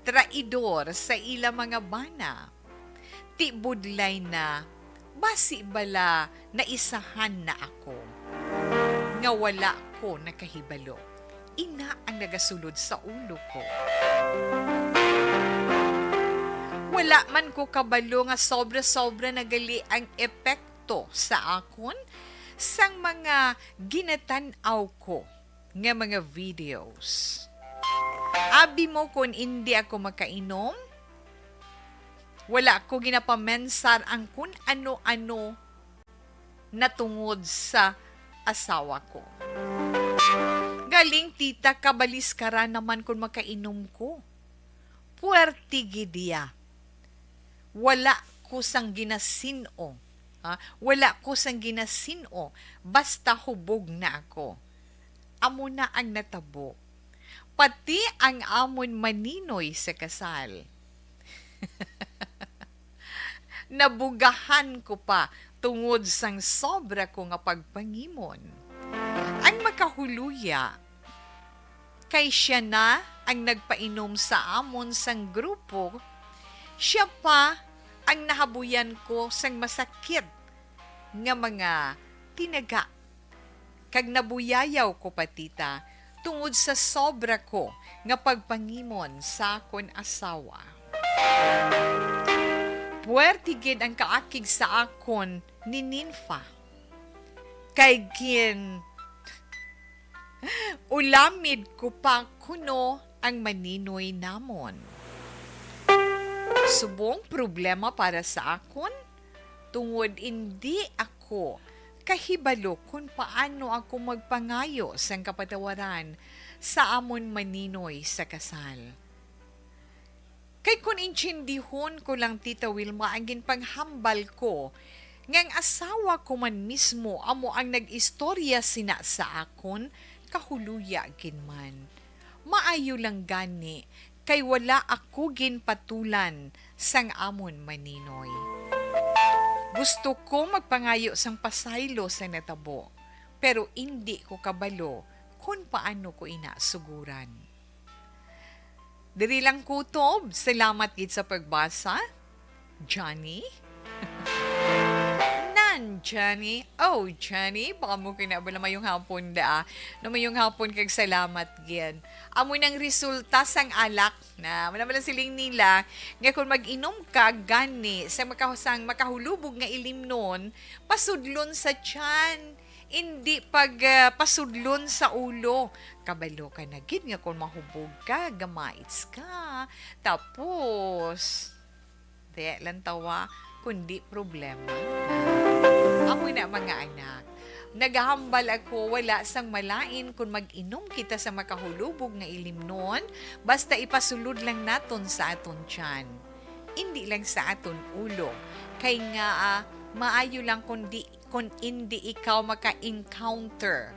traidor sa ila mga bana. Ti budlay na, basi bala naisahan na ako, nga wala ko nakahibalo. Ina ang nagasulod sa ulo ko. Wala man ko kabalo nga sobra-sobra na gali ang epekto sa akon sang mga ginatan-aw ko nga mga videos. Abi mo, kon indi ako makainom, wala ko ginapamensar ang kun ano-ano natungod sa asawa ko. Galing, tita, kabaliskara naman kon makainom ko. Puwerte gid iya. Wala ko sang ginasin-o, ha? Wala ko sang ginasin-o, basta hubog na ako. Amo na ang natabo. Pati ang amon maninoy sa kasal. Nabugahan ko pa tungod sang sobra ko nga pagpangimon. Ang makahuluya, kay sia na ang nagpainom sa amon sang grupo, sia pa ang nahabuyan ko sang masakit nga mga tinaga, kag nabuyayaw ko pa, tita, tungod sa sobra ko nga pagpangimon sa akon asawa. Perti gid ang kaakig sa akon ni Ninfa. Kay gin ulamid ko pa kuno ang maninoy namon. Subong problema para sa akon, tungod indi ako kahibalo kon paano ako magpangayo sang kapatawaran sa amon maninoy sa kasal. Kay kon intindihon ko lang, Tita Wilma, ang ginpanghambal ko nga ang asawa ko man mismo amo ang nag-istorya sina sa akon, kahuluya gid man. Maayo lang gani kay wala ako ginpatulan sang amon maninoy. Gusto ko magpangayo sang pasaylo sa natabo, pero indi ko kabalo kon paano ko ina suguran. Diri lang kutob. Salamat gid sa pagbasa, Johnny. Nan, Johnny. Oh, Johnny, baka mo kinabala mayong hapon da. No, mayong hapon kag salamat gid. Amo nang resulta sang alak na. Wala man lang siling nila nga kung mag-inom ka gani sa maka-, sang makahulubog nga ilimnon, pasudlon sa tiyan. Indi pag, ah, pasudlon sa ulo. Kabalo ka na gid nga kung mahubog ka, gamais ka. Tapos, di lang tawa, kundi problema. Amo na, mga anak. Nagahambal ako, wala sang malain kung mag-inom kita sa makahulubog nga ilimnon, basta ipasulod lang naton sa aton tiyan. Indi lang sa aton ulo. Kay nga, ah, maayo lang kung di, kung indi ikaw maka-encounter,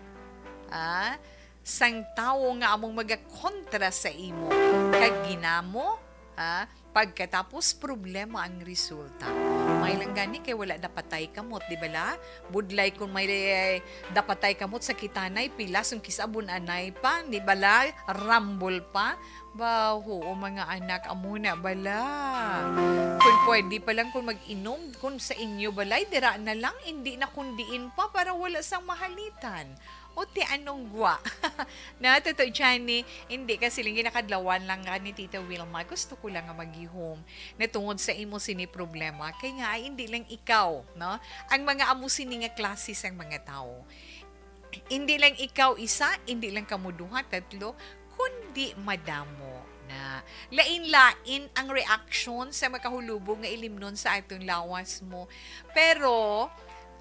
ah, sang tawo nga among magakontra sa imo. Kag ginamo, ah, pagkatapos problema ang resulta. May lang gani kay wala napatay kamot, di bala? Budlay kung may dapatay kamot sa kitanay, pilas ang kisabon anay pa, di bala? Rambol pa. Ba, oo, mga anak, amo na bala. Kung pwede pa lang kung mag-inom, kung sa inyo balay, dira na lang, indi na kung diin pa, para wala sang mahalitan. O ti anong gwa? Na, Tito Johnny, hindi ka siling ginakadlawan lang ka ni Tita Wilma. Gusto ko lang nga maghihom na tungod sa imo sini problema. Kay nga, ay, hindi lang ikaw, no? Ang mga amo sini nga klase sang mga tao. Hindi lang ikaw isa, hindi lang kamo duha, tatlo, kundi madamo na. Lain-lain ang reaksyon sa makahulubog nga ilimnon sa atong lawas mo. Pero,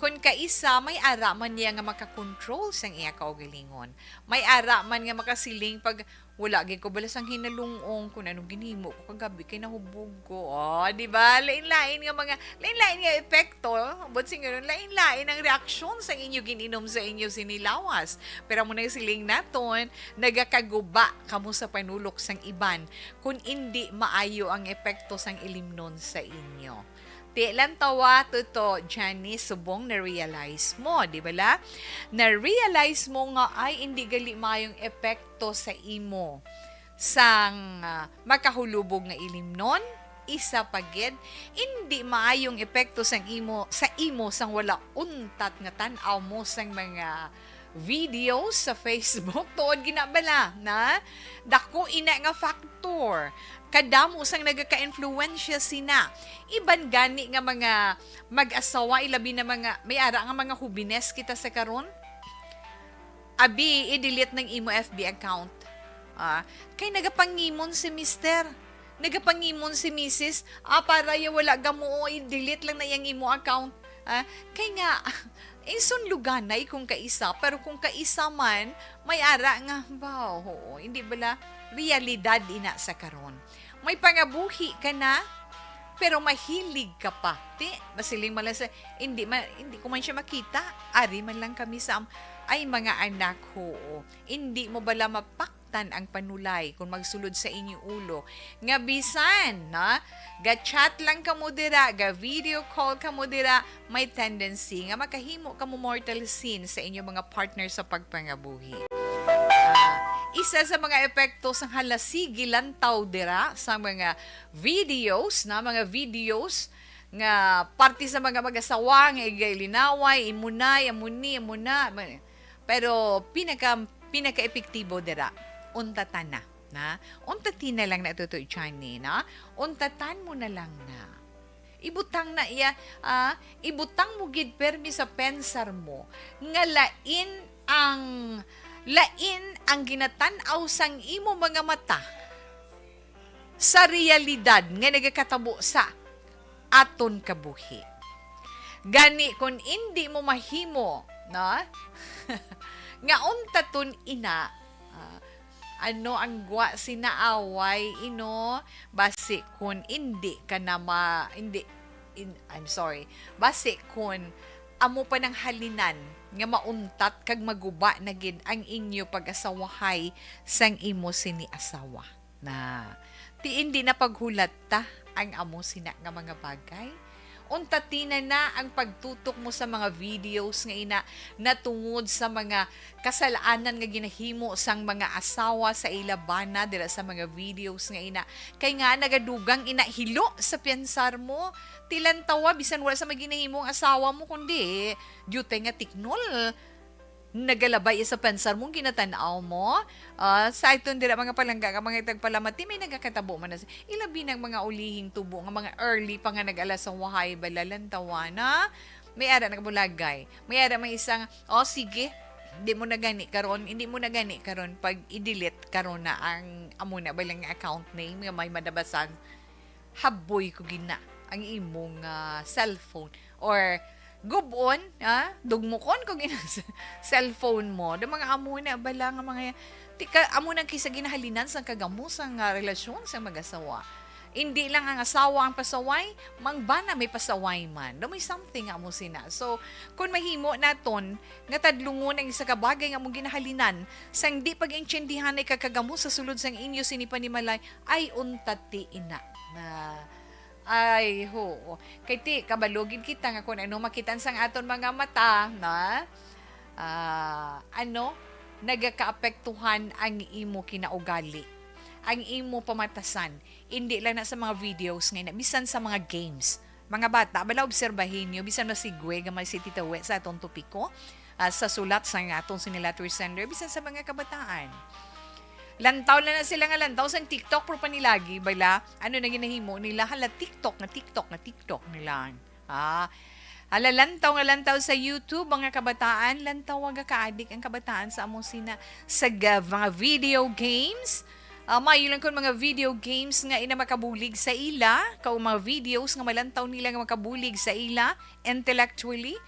kun kaisa, may ara man niya nga makakontrol sang iya kaugalingon. May ara man nga makasiling pag, "Wala gid ko bala sang hinalung-ong kun anong ginhimo ko kagabi kay nahubog ko." Oh, di ba? Lain-lain nga mga, lain-lain nga epekto, but singaron, lain-lain ang reaksyon sang inyo gin-inom sa inyo sini lawas. Pero amo nang siling naton, nagakaguba kamo sa panulok sang iban kun indi maayo ang epekto sang ilimnon sa inyo. Ti lang tawa, Tito Johnny, subong na-realize mo, di bala? Na-realize mo nga ay indi gali maayong epekto sa imo sang, ah, makahulubog nga ilimnon. Isa pa gid, indi maayong epekto sang imo, sa imo sang wala untat nga tan-aw mo sang mga videos sa Facebook. Tuod gid na bala, na dako ina nga factor. Kadamo sang nagaka-influensya sina. Iban gani nga mga mag-asawa, ilabi na mga, may ara nga mga hubines kita sa karon. Abi, i-delete ng imo F B account. Ah, kay nagapangimon si mister. Nagapangimon si misis, ah, para ya wala gamuo, i-delete lang na yang imo account. Ah, kay nga, insunluganay kung kaisa, pero kung kaisa man, may ara nga, ba, oo, hindi bala realidad ina sa karon. May pangabuhi ka na, pero mahilig ka pa. Ti, masiling man lang sa, hindi man, hindi ko man siya makita. Ari man lang kami sa am-, ay, mga anak, oo. Hindi mo bala mapak- tan ang panulay kung magsulod sa inyo ulo nga bisan, na, ga-chat lang kamo dira, ga-video call kamo dira, may tendency nga makahimo kamo mortal sin sa inyo mga partner sa pagpangabuhi. Ah, isa sa mga epekto sang halasigi lantaw dira sa mga videos, na, mga videos nga parte sa mga mag-asawa nga igalinaway, imo na, amo ni, amo na. Pero pinaka, pinaka-epektibo dira, untatan na, na? Untatin na lang na, Tutoy Johnny, na? Untatan mo na lang na. Ibutang na iya, ah, ibutang mo gid permi sa pensar mo nga lain ang, lain ang ginatan-aw sang imo mga mata sa realidad nga nagakatabo sa aton kabuhi. Gani, kung indi mo mahimo, no? Nga unta tun ina, ah, ano ang gwa sina away, ino? Basi kun indi ka na ma-, indi, in-, I'm sorry. Basi kun amo pa nang halinan nga mauntat kag maguba na gid ang inyo pag-asawahay sang imo sini asawa. Na, ti indi na paghulat ta ang amo sina nga mga bagay. Unta ti na na ang pagtutok mo sa mga videos nga ina natungod sa mga kasalanan nga ginahimo sang mga asawa sa ila bana dira sa mga videos nga ina. Kay nga nagadugang ina hilo sa piyansar mo. Tilantawa bisan wala sa maginahimo ang asawa mo, kundi diutay nga tiknol. Nagalabay sa pensar mo, ginatan-aw mo. Ah, sa iton dira mga palangga nga mga tagpalamati, may nagakatabo man na sa, ilabi ng mga ulihing tubo nga mga early pa nga nag-alasawahay, bala, lantawa na. May ara nagabulagay. May ara may isang, "Oh, sige. Di mo na gani karon, hindi mo na gani karon pag i-delete karon na ang amo na balang account name nga may madabasan." Haboy ko gina ang imong, ah, cellphone or gubon, ah, dugmukon ko gina sa cellphone mo. Da mga amo na bala nga mga tika, amo nang kisa ginahalinan sang kagamusa nga relasyon sa mag-asawa. Hindi lang ang asawa ang pasaway, mang bana may pasaway man. Da may something nga amo sina. So, kung mahimo naton nga tadlungon ang isa ka bagay nga among ginahalinan, sang di pag-intindihan ay kakagamo sa sulod sang inyo sini panimalay, ay unta ti ina. Na, ay, ho. Kay ti, kabalo gid kita nga kung ano makitan sang aton mga mata, na, ah, ano, nagakaapektuhan ang imo kinaugali, ang imo pamatasan. Hindi lang na sa mga videos nga ina, bisan sa mga games. Mga bata, bala, obserbahin nyo, bisan masigwe gamay si Tita We sa atong topiko, ah, sa sulat sa atong sinilat sender, bisan sa mga kabataan. Lantaw na na sila nga lantaw sang TikTok, pero panilagi, bala, ano na ginahimo nila? Hala, TikTok nga TikTok nga TikTok nila. Ah, hala, lantaw nga lantaw sa YouTube, mga kabataan, lantaw nga kaadik ang kabataan sa amo sina sa ga-, mga video games. Ah, maayo lang kung mga video games nga ina makabulig sa ila, kag mga videos nga malantaw nila nga makabulig sa ila intellectually.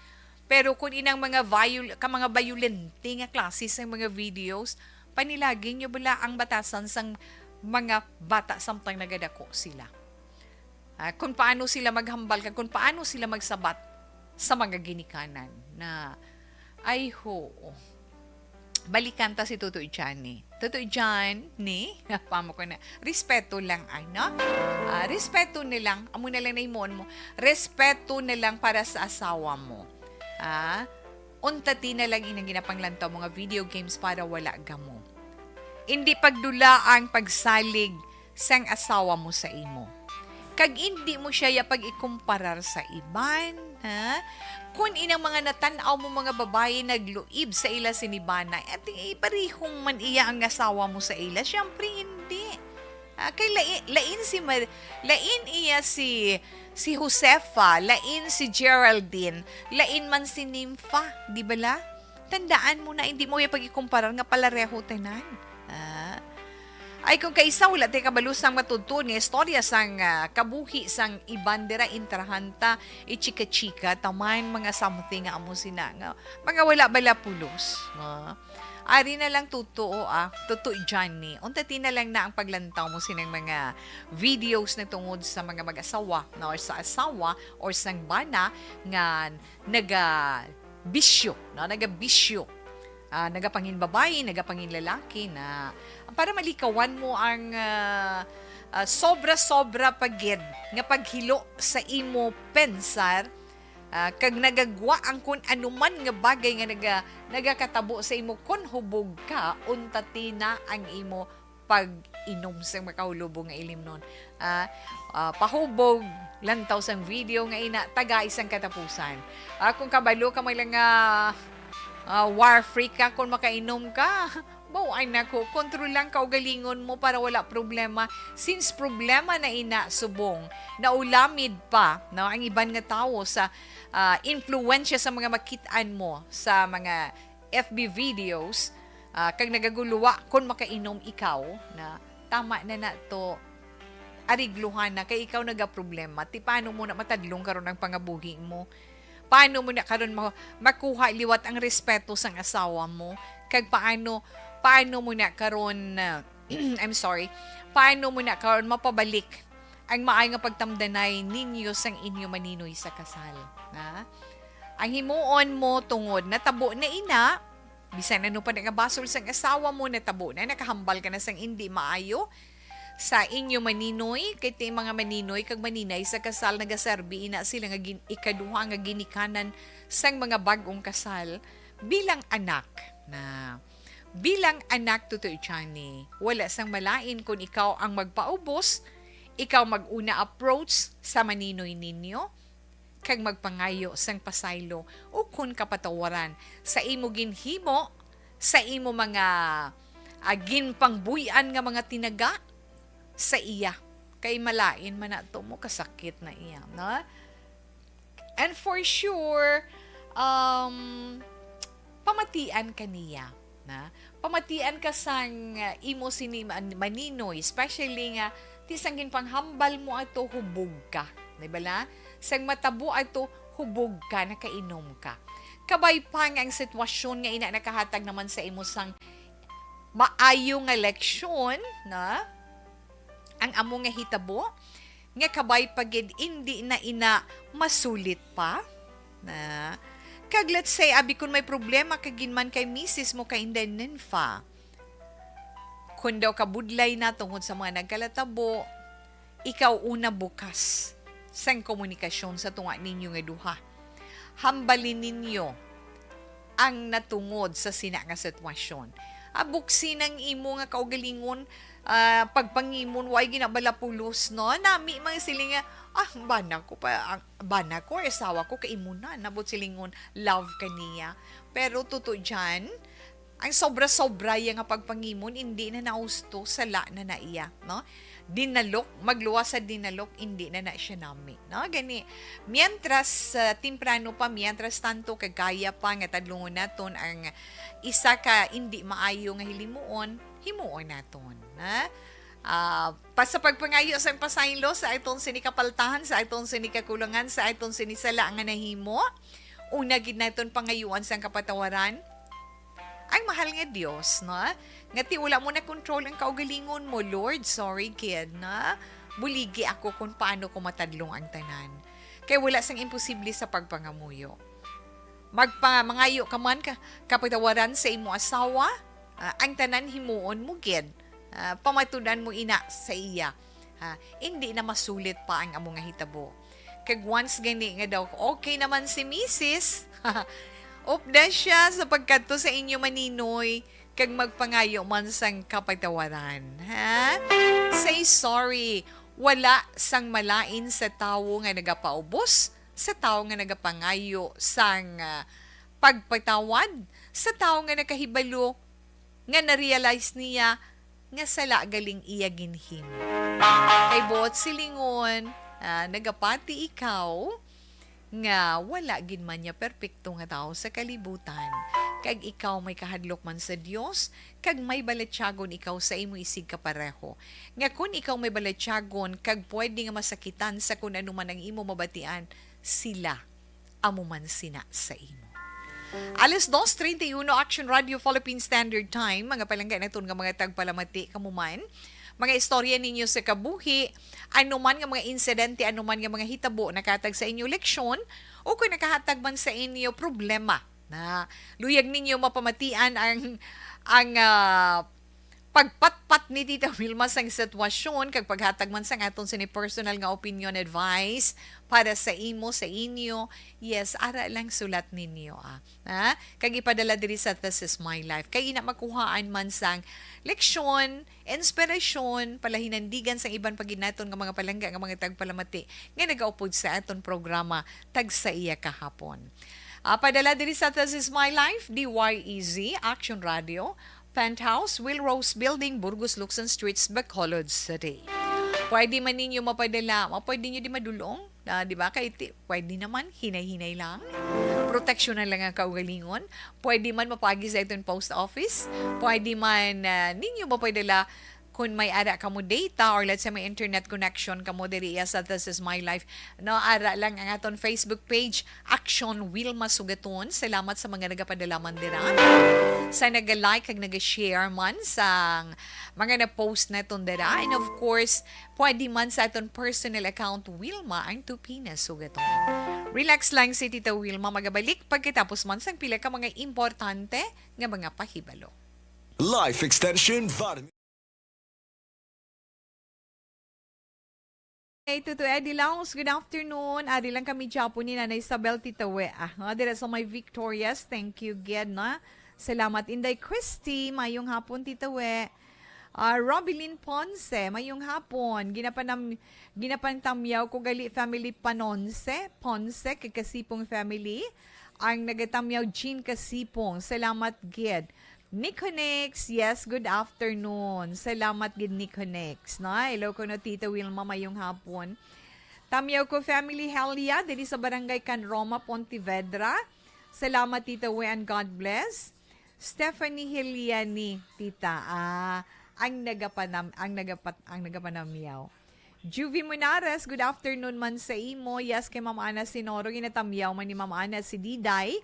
Pero kung inang mga viol-, ka mga bayolente nga klase sa mga videos, panilagi nyo bala ang batasan sang mga bata samtang nagadako sila. Ah, kung paano sila maghambal kag kung paano sila magsabat sa mga ginikanan na, ay, ho, balikan ta si Tutoy Johnny. Tutoy Johnny, pamo ko na, respeto lang, ay, no? Ah, respeto na lang, amo na lang na himuon mo. Respeto na lang para sa asawa mo. Ah, unta ti na lang inang ginapanglantaw mga video games para wala gamo. Indi pagdula ang pagsalig sang asawa mo sa imo. Kag indi mo siya ya pag-ikumparar sa iban, ha? Kun inang mga natan-aw mo mga babayi nagluib sa ila sini bana, at iparihong man iya ang asawa mo sa ila, siyempre hindi. Ah, kay lai-, lain si Mar-, lain iya si, si Josefa, lain si Geraldine, lain man si Nympha, di bala? Tandaan mo na, hindi mo iya pag-ikumparar nga palareho tanan. Ah. Ay, kung kaisa, wala tay kabalo sang matudtuon nga istorya sang, ah, kabuhi sang iban dira, intrahan ta, ichika-chika, taman mga something nga amo sina nga, mga wala bala pulos. Ah. Ari na lang, Tuto, ah, Tuto Johnny. Unta ti na lang na ang paglantaw mo sining mga videos na tungod sa mga mag-asawa, no, or sa asawa, or sang bana nga nagabisyo, no, nagabisyo. Ah, nagapangin babayi, nagapangin lalaki na para malikawan mo ang, ah, ah, sobra-sobra pa gid nga paghilo sa imo pensar, ah, kag nagagwa ang kun anuman nga bagay nga naga-, nagakatabo sa imo kun hubog ka, unta ti na ang imo pag-inom sang makahulubong nga ilimnon. Ah, ah, pahubog, lantaw sang video nga ina, tagai sang katapusan. Ah, kung kabalo ka man lang nga, ah, war freak ka, kung makainom ka, Mao, anak ko, kontrol lang kaugalingon mo para wala problema. Since problema na ina subong, naulamid pa, no, ang iban nga tawo sa, ah, influensya sa mga makit-an mo sa mga F B videos, ah, kag nagaguluwa kon makainom ikaw, na tama na na to, arigluhan na kay ikaw nagaproblema. Ti paano mo na matadlong karon ang pangabuhi mo? Paano mo na karon ma-, makuha liwat ang respeto sang asawa mo? Kag paano, paano mo na karon, uh, I'm sorry, paano mo na karon mapabalik ang maayo nga pagtamdanay ninyo sang inyo maninoy sa kasal? Ha? Ang himuon mo tungod natabo na ina, bisan ano pa na nga basol sang asawa mo, natabo na, nakahambal ka na sang indi maayo sa inyo maninoy, kay ti mga maninoy kag maninay sa kasal nagaserbi ina sila nga gin-, ikaduha nga ginikanan sang mga bag-ong kasal bilang anak na. Bilang anak, Tutoy Johnny, wala sang malain kon ikaw ang magpaubos, ikaw mag-una approach sa maninoy ninyo, kag magpangayo sang pasaylo ukon kapatawaran sa imo ginhimo, sa imo mga, ah, ginpangbuy-an nga mga tinaga sa iya. Kay malain man na to mo kasakit na iya, no? And for sure, um, pamatian ka niya, na? Pamatian ka sang, uh, imo sini man-, maninoy, especially nga ti sang ginpanghambal mo ato hubog ka, di ba la? Sang matabo ato hubog ka, nakainom ka. Kabay pa nga ang sitwasyon nga ina nakahatag naman sa imo sang maayo nga leksyon, na? Ang amo nga hitabo, nga kabay pa gid indi na ina masulit pa, na? Kag let's say, abi kun may problema ka gid man kay misis mo kay inday ninfa, kun daw kabudlay na tungod sa mga nagkalatabo, ikaw una bukas sang komunikasyon sa tunga ninyo nga duha. Hambalin ninyo ang natungod sa sina nga sitwasyon. Abuksi nang imo nga kaugalingon, ah, pagpangimon, way ginabalapulos, no? Nami mga siling nga, "Ah, bana ko pa, ang, bana ko, asawa ko, kaimunan." Nabot silingon, love ka niya. Pero tuto dyan, ang sobra-sobra iya nga pagpangimon, indi na nausto, sala na na iya, no? Dinalok, magluwas sa dinalok, indi na na siya nami, no? Gani, mientras, ah, temprano pa, mientras tanto, kag kaya pa nga tadlungon naton ang isa ka indi maayo nga hilimuon, himuon naton, ha? Ah, pa sa pagpangayo sang pasaylo sa aton sini kapaltahan, sa aton sini kakulangan, sa aton sini sala nga nahimo, una gid naton pangayuan sang kapatawaran. Ang mahal nga Dios, no? Nga ti wala mo na control ang kaugalingon mo, Lord, sorry, kid, na buligi ako kung paano ko matadlong ang tanan. Kay wala sang imposible sa pagpangamuyo. Magpamangayo ka man ka, kapatawaran sa imo asawa, ah, ang tanan himuon mo gid. Ah, pamatud-an mo ina sa iya. Ha, indi na masulit pa ang amo nga hitabo. Kag once gani nga daw okay naman si misis, upda siya sa pagkadto sa inyo maninoy, kag magpangayo man sang kapatawaran. Ha? Say sorry. Wala sang malain sa tawo nga nagapaubos, sa tawo nga nagapangayo sang, ah, pagpatawad, sa tawo nga nakahibalo nga na-realize niya nga sala galing iya ginhimo. Kay buot silingon, ah, nagapati ikaw nga wala gid man niya perpekto nga tawo sa kalibutan. Kag ikaw may kahadlok man sa Dios, kag may balatyagon ikaw sa imo isigkapareho. Nga kun ikaw may balatyagon kag pwede nga masakitan sa kun ano man ang imo mabatian, sila amo man sina sa imo. Alas dos treinta y uno, Action Radio Philippine Standard Time. Mga palangga naton nga mga tagpalamati, kamo man, mga istorya ninyo sa kabuhi, ano man nga mga insidente, ano man nga mga hitabo, nakatag sa inyo leksyon, o kung nakahatag man sa inyo problema, na luyag ninyo mapamatian ang, ang, ah, pagpatpat ni Tita Wilma sang sitwasyon kag paghatag man sang aton sini personal nga opinion, advice para sa imo, sa inyo. Yes, ara lang, sulat ninyo, ah. Ha? Kag ipadala diri sa This Is My Life. Kay ina makuhaan man sang leksyon, inspirasyon, palahinandigan sang iban pa gid naton nga mga palangga nga mga tagpalamati nga nagaupod sa aton programa Tagsa Iya Kahapon. Ah, padala diri sa This Is My Life, D Y E Z, Action Radio, Penthouse, Will Rose Building, Burgos, Luksan Streets, Bacolod City. Pwede man ninyo mapadala, ma-, pwede nyo di madulong, na, di ba? Kay ti-, pwede naman, hinay-hinay lang. Proteksyonan lang ang kaugalingon. Pwede man mapagi sa iton post office. Pwede man, ah, ninyo mapadala kung may ara kamo data or let's say may internet connection kamo diri iya sa This Is My Life. No, ara lang ang aton Facebook page, Action Wilma Sugaton. Salamat sa mga nagapadala man dira. Sa naga-like kag naga-share man sa mga na-post naton dira. And of course, pwede man sa aton personal account, Wilma ang Tupina Sugaton. Relax lang si Tita Wilma, magabalik pagkatapos man sang pila ka mga importante nga mga pahibalo. Life Extension Vitamin. Hey, Tuto Eddie Laos, good afternoon. Ari lang kami gihapon ni Nanay Isabel Titawe. Ah, nga dira sa may Victorious. Thank you, gid, na. Salamat, Inday Christy. Mayong hapon, Titawe. Ah, Robilin Ponce, mayong hapon. Ginapanam-, ginapantamyaw ko gali family Panonse, Ponce, kag Kasipong family. Ang nagatamyaw, Jean Kasipong. Salamat, gid. Niconex, yes, good afternoon. Salamat gid, Niconex, no? Hello kuno, Tita Wilma, mayong hapon. Tamyaw ko family, Helia, diri sa Barangay Can Roma, Pontevedra. Salamat, Tita Wi, and God bless. Stephanie Heliani, Tita, ah, ang nagapanam-, ang nagapat-, ang nagapanamyaw. Juvie Munares, good afternoon man sa imo. Yes, kay Ma'am Ana Sinoro, ginatamyaw man ni Ma'am Ana si Diday.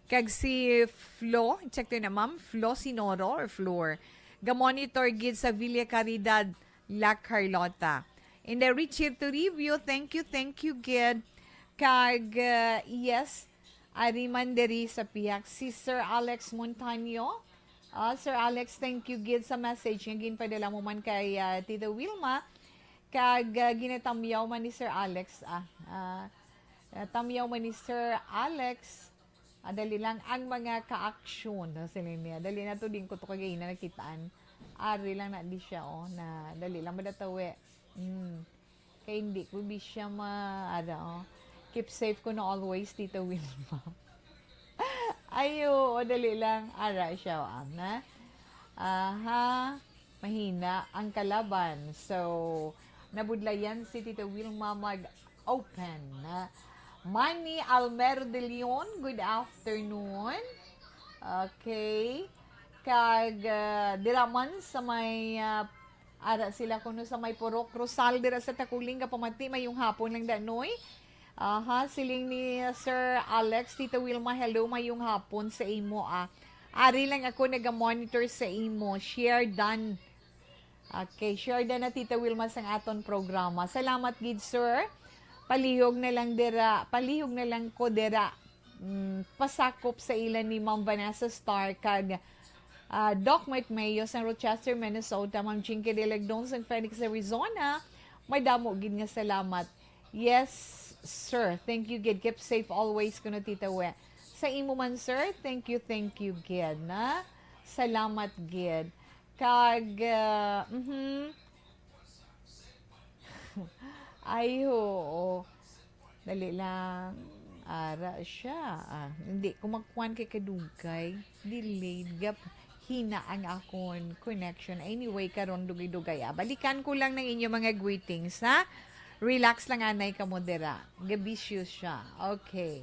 Kag si Flo, check to na, Ma'am, Flo Sinoro or Flor. Ga-monitor gid sa Villa Caridad, La Carlota. And then Richie Toribio, thank you, thank you gid. Kag, uh, yes, ari man diri sa pihak si Sir Alex Montaño. Ah, Sir Alex, thank you gid sa message nga ginpadala mo man kay, ah, Tita Wilma. Kag, ah, ginatamyaw man ni Sir Alex, ah, ah, ah, tamyaw man ni Sir Alex. Ah, dali lang ang mga ka-action, no, sila niya. Dali na to, din ko to kagina nakitaan. Ari lang na di siya, oh, na dali lang madatawi. Mm. Kay hindi ko bi siya ma-, ano, oh. Keep safe ko na always, Tita Wilma. Ay, oo, dali lang. Ara siya, oh, ang na. Aha, mahina ang kalaban. So, nabudlayan si Tita Wilma mag-open. Manny Almer de Leon, good afternoon. Okay. Kag, ah, dira man sa may, ah, ara sila kuno sa may Purok Rosal dira sa Taculing, gapamati, mayong hapon lang danoy. Aha, siling ni Sir Alex, Tita Wilma, hello, mayong hapon sa imo, ah. Ari lang ako naga-monitor sa imo. Share done. Okay, share done na, Tita Wilma, sang aton programa. Salamat gid, sir. Palihog na lang dira, palihog na lang ko dira. Mm, pasakop sa ila ni Ma'am Vanessa Star kag, ah, Doc Mike Mayo sang Rochester, Minnesota, Ma'am Jinky Delagdon sang Phoenix, Arizona. Madamo gid nga salamat. Yes, sir. Thank you gid. Keep safe always kuno, Tita We. Sa imo man, sir, thank you, thank you gid, na. Salamat gid. Kag, ah, mhm. Ay, oo. Dali lang. Ara siya. Ah, hindi ko magkuan kay kadugay. Delayed gap. Hina ang akon connection. Anyway, karon dugay-dugay, ah. Balikan ko lang ng inyo mga greetings, ha? Relax lang, anay, kamo dira. Gabisyo siya. Okay.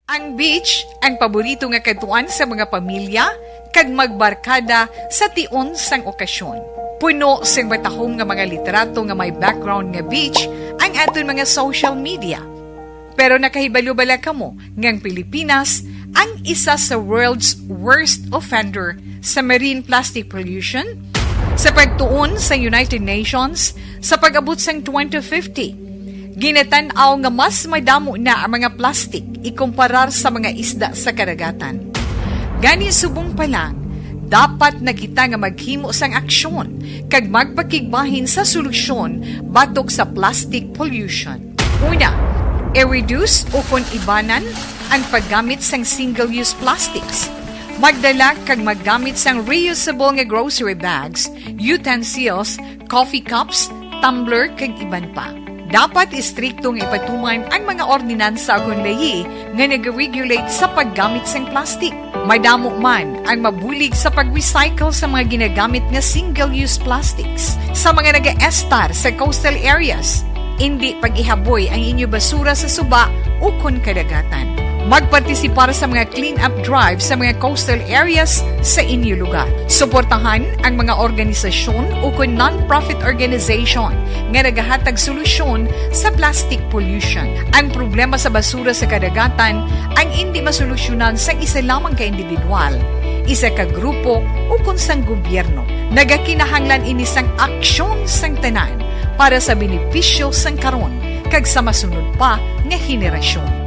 Ang beach, ang paborito nga kadtuan sa mga pamilya, kag magbarkada sa tion sang okasyon. Puno sing matahom nga mga litrato nga may background nga beach ang aton mga social media. Pero nakahibalo bala kamo nga ang Pilipinas ang isa sa world's worst offender sa marine plastic pollution? Sa pagtuon sa United Nations, sa pag-abot sang twenty fifty, ginatan-aw nga mas madamo na ang mga plastic ikumparar sa mga isda sa karagatan. Gani, subong pa lang, dapat na kita nga maghimo sang aksyon kag magpakigbahin sa solusyon batok sa plastic pollution. Una, i-reduce o kon ibanan ang paggamit sang single-use plastics. Magdala kag maggamit sang reusable nga grocery bags, utensils, coffee cups, tumbler, kag iban pa. Dapat istrikto nga ipatuman ang mga ordinansa ukon layi nga nag-regulate sa paggamit sang plastic. Madamo man ang mabulig sa pag-recycle sa mga ginagamit nga single-use plastics. Sa mga nagaestar sa coastal areas, indi pag-ihaboy ang inyo basura sa suba ukon kadagatan. Magpartisipar sa mga clean-up drive sa mga coastal areas sa inyo lugar. Suportahan ang mga organisasyon ukon non-profit organization nga nagahatag solusyon sa plastic pollution. Ang problema sa basura sa kadagatan ang indi masolusyonan sang isa lamang ka individual, isa ka grupo, ukon sang gobyerno. Nagakinahanglan ini sang aksyon sang tanan para sa benepisyo sang karon kag sa masunod pa nga henerasyon.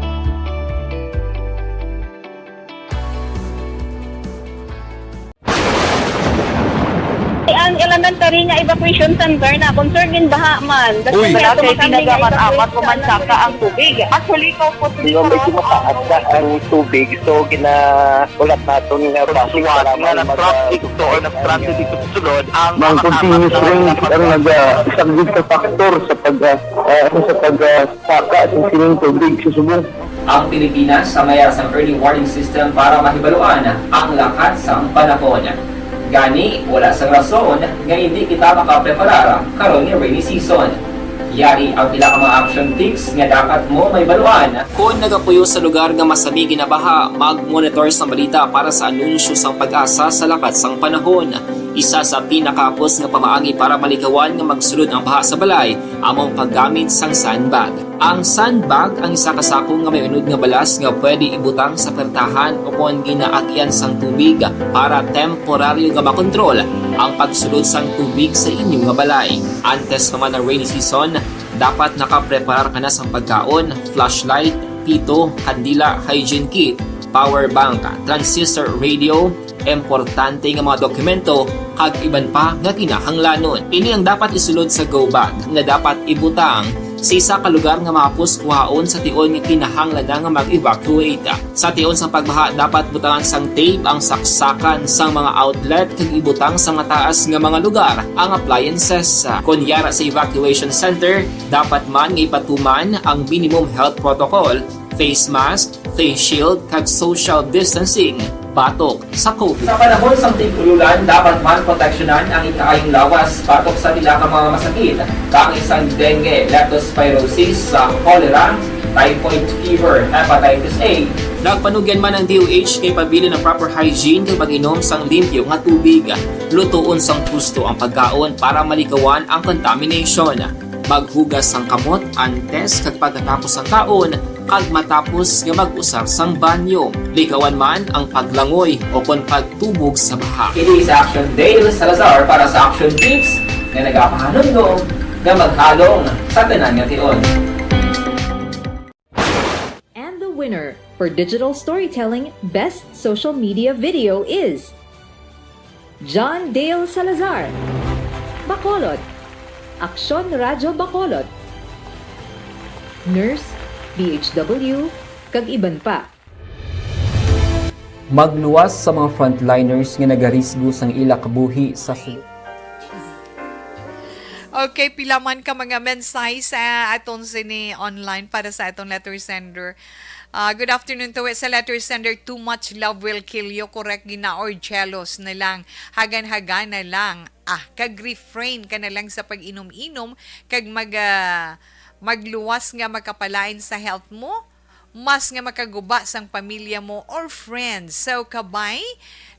Ang elementary nga evacuation center na concern gin baha man. Uy! Wala kay ginagamit-amat ko man saka ang tubig. Actually, ko po Yung medyo mataas na ang tubig, so ginaulat naton nga traffic para nga mag- traffic to or nag-traffic dito sa sulod ang Ang continuous rain ang nagasaglit sa factor sa pag ah, ah, sa pag ah, saka sa sining tubig sa subong. Ang Pilipinas sa mayara sang early warning system para mahibaluan ang lakat sang panahon. Gani, wala sang rason nga indi kita makapreparar karon nga rainy season. Yari ang pila ka mga action tips nga dapat mo mahibaluan. Kon nagapuyo sa lugar nga masami ginabaha, mag-monitor sang balita para sa anunsyo sang PAGASA sa lakat sang panahon. Isa sa pinakahapos nga pamaagi para malikawan nga magsulod ang baha sa balay amo ang paggamit sang sandbag. Ang sandbag ang isa ka sako nga may unod nga balas nga pwede ibutang sa pertahan o kon ginaagyan sang tubig para temporaryo nga makontrol ang pagsulod sang tubig sa inyo nga balay. Antes pa man ang rainy season, dapat nakapreparar ka na sang pagkaon, flashlight, pito, kandila, hygiene kit, power bank, transistor radio, importante nga mga dokumento, kag iban pa nga kinahanglanon. Ini ang dapat isulod sa go bag nga dapat ibutang sa isa ka lugar nga mahapos kuhaon sa tion nga kinahanglan na nga mag-evacuate. Sa tion sang pagbaha, dapat butangan sang tape ang saksakan sang mga outlet kag ibutang sa mataas nga mga lugar ang appliances. Kon yara sa evacuation center, dapat man nga ipatuman ang minimum health protocol, face mask, face shield, kag social distancing batok sa COVID. Sa panahon sang tig-ululan, dapat man proteksyonan ang ikaayong lawas batok sa pila ka mga masakit, kaangay sang dengue, leptospirosis, sa cholera, typhoid fever, hepatitis A. Nagpanugyan man ang D O H kay pabilin ang proper hygiene kag pag-inom sang limpyo nga tubig. Lutoon sang husto ang pagkaon para malikawan ang contamination. Maghugas sang kamot antes kag pagkatapos sang kaon kag matapos nga mag-usar sang banyo. Likawan man ang paglangoy o kon pagtubog sa baha. Kini si Action Dale Salazar para sa Action Tips nga nagapahanumdom nga maghalong sa tanan nga tion. And the winner for digital storytelling best social media video is John Dale Salazar, Bacolod, Aksyon Radyo Bacolod, Nurse, D H W, kag iban pa. Magluwas sa mga frontliners nga nagarisgo sang ila kabuhi sa sulod. Okay, pila man ka mga mensahe sa aton sini online para sa aton letter sender. Ah, good afternoon to it sa letter sender. Too much love will kill you. Correct, gina or jealous na lang. Hagan-hagan na lang. Ah, kag refrain ka na lang sa pag-inom-inom kag mag ah, magluwas nga makapalain sa health mo, mas nga makaguba sang pamilya mo or friends. So, kabay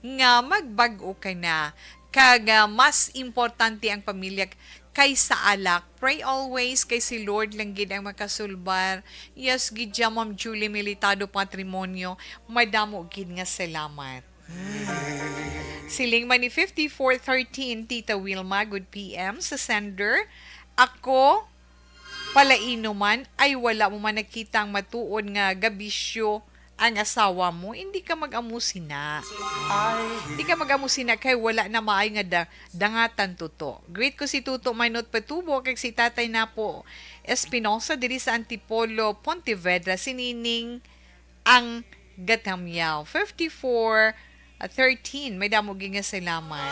nga magbag-o ka na. Kag ah, mas importante ang pamilya kaysa alak. Pray always kay si Lord lang gid ang makasulbar. Yes gid ya, Ma'am Julie Militado Patrimonio. Madamo gid nga salamat. Siling man ni fifty-four thirteen, Tita Wilma, good P M sa sender. Ako, palainom man, ay wala mo man nakita ang matuod nga gabisyo ang asawa mo, hindi ka mag-amo sina. Hindi ka mag-amo sina kay wala na maayo nga da- dangatan, Tuto. Greet ko si Tuto Manot Patubo kag si Tatay Napo Espinosa diri sa Antipolo, Pontevedra, si Nining ang Gatamyaw. Fifty-four thirteen, may damo gid nga salamat.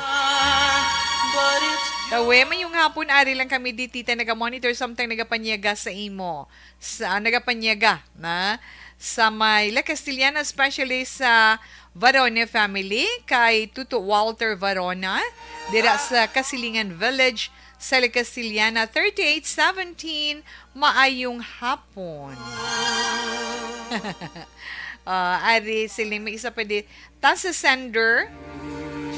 Tawe, mayong hapon, ari lang kami di, tita, naga-monitor samtang nagapanyaga sa imo. Sa, nagapanyaga na sa may La Castellana, especially sa Varone family, kay Tuto Walter Varona, dira sa Kasilingan Village, sa La Castellana, thirty-eight seventeen. Maayong hapon. Ah, ari, siling may isa pa di. Ta sa sender,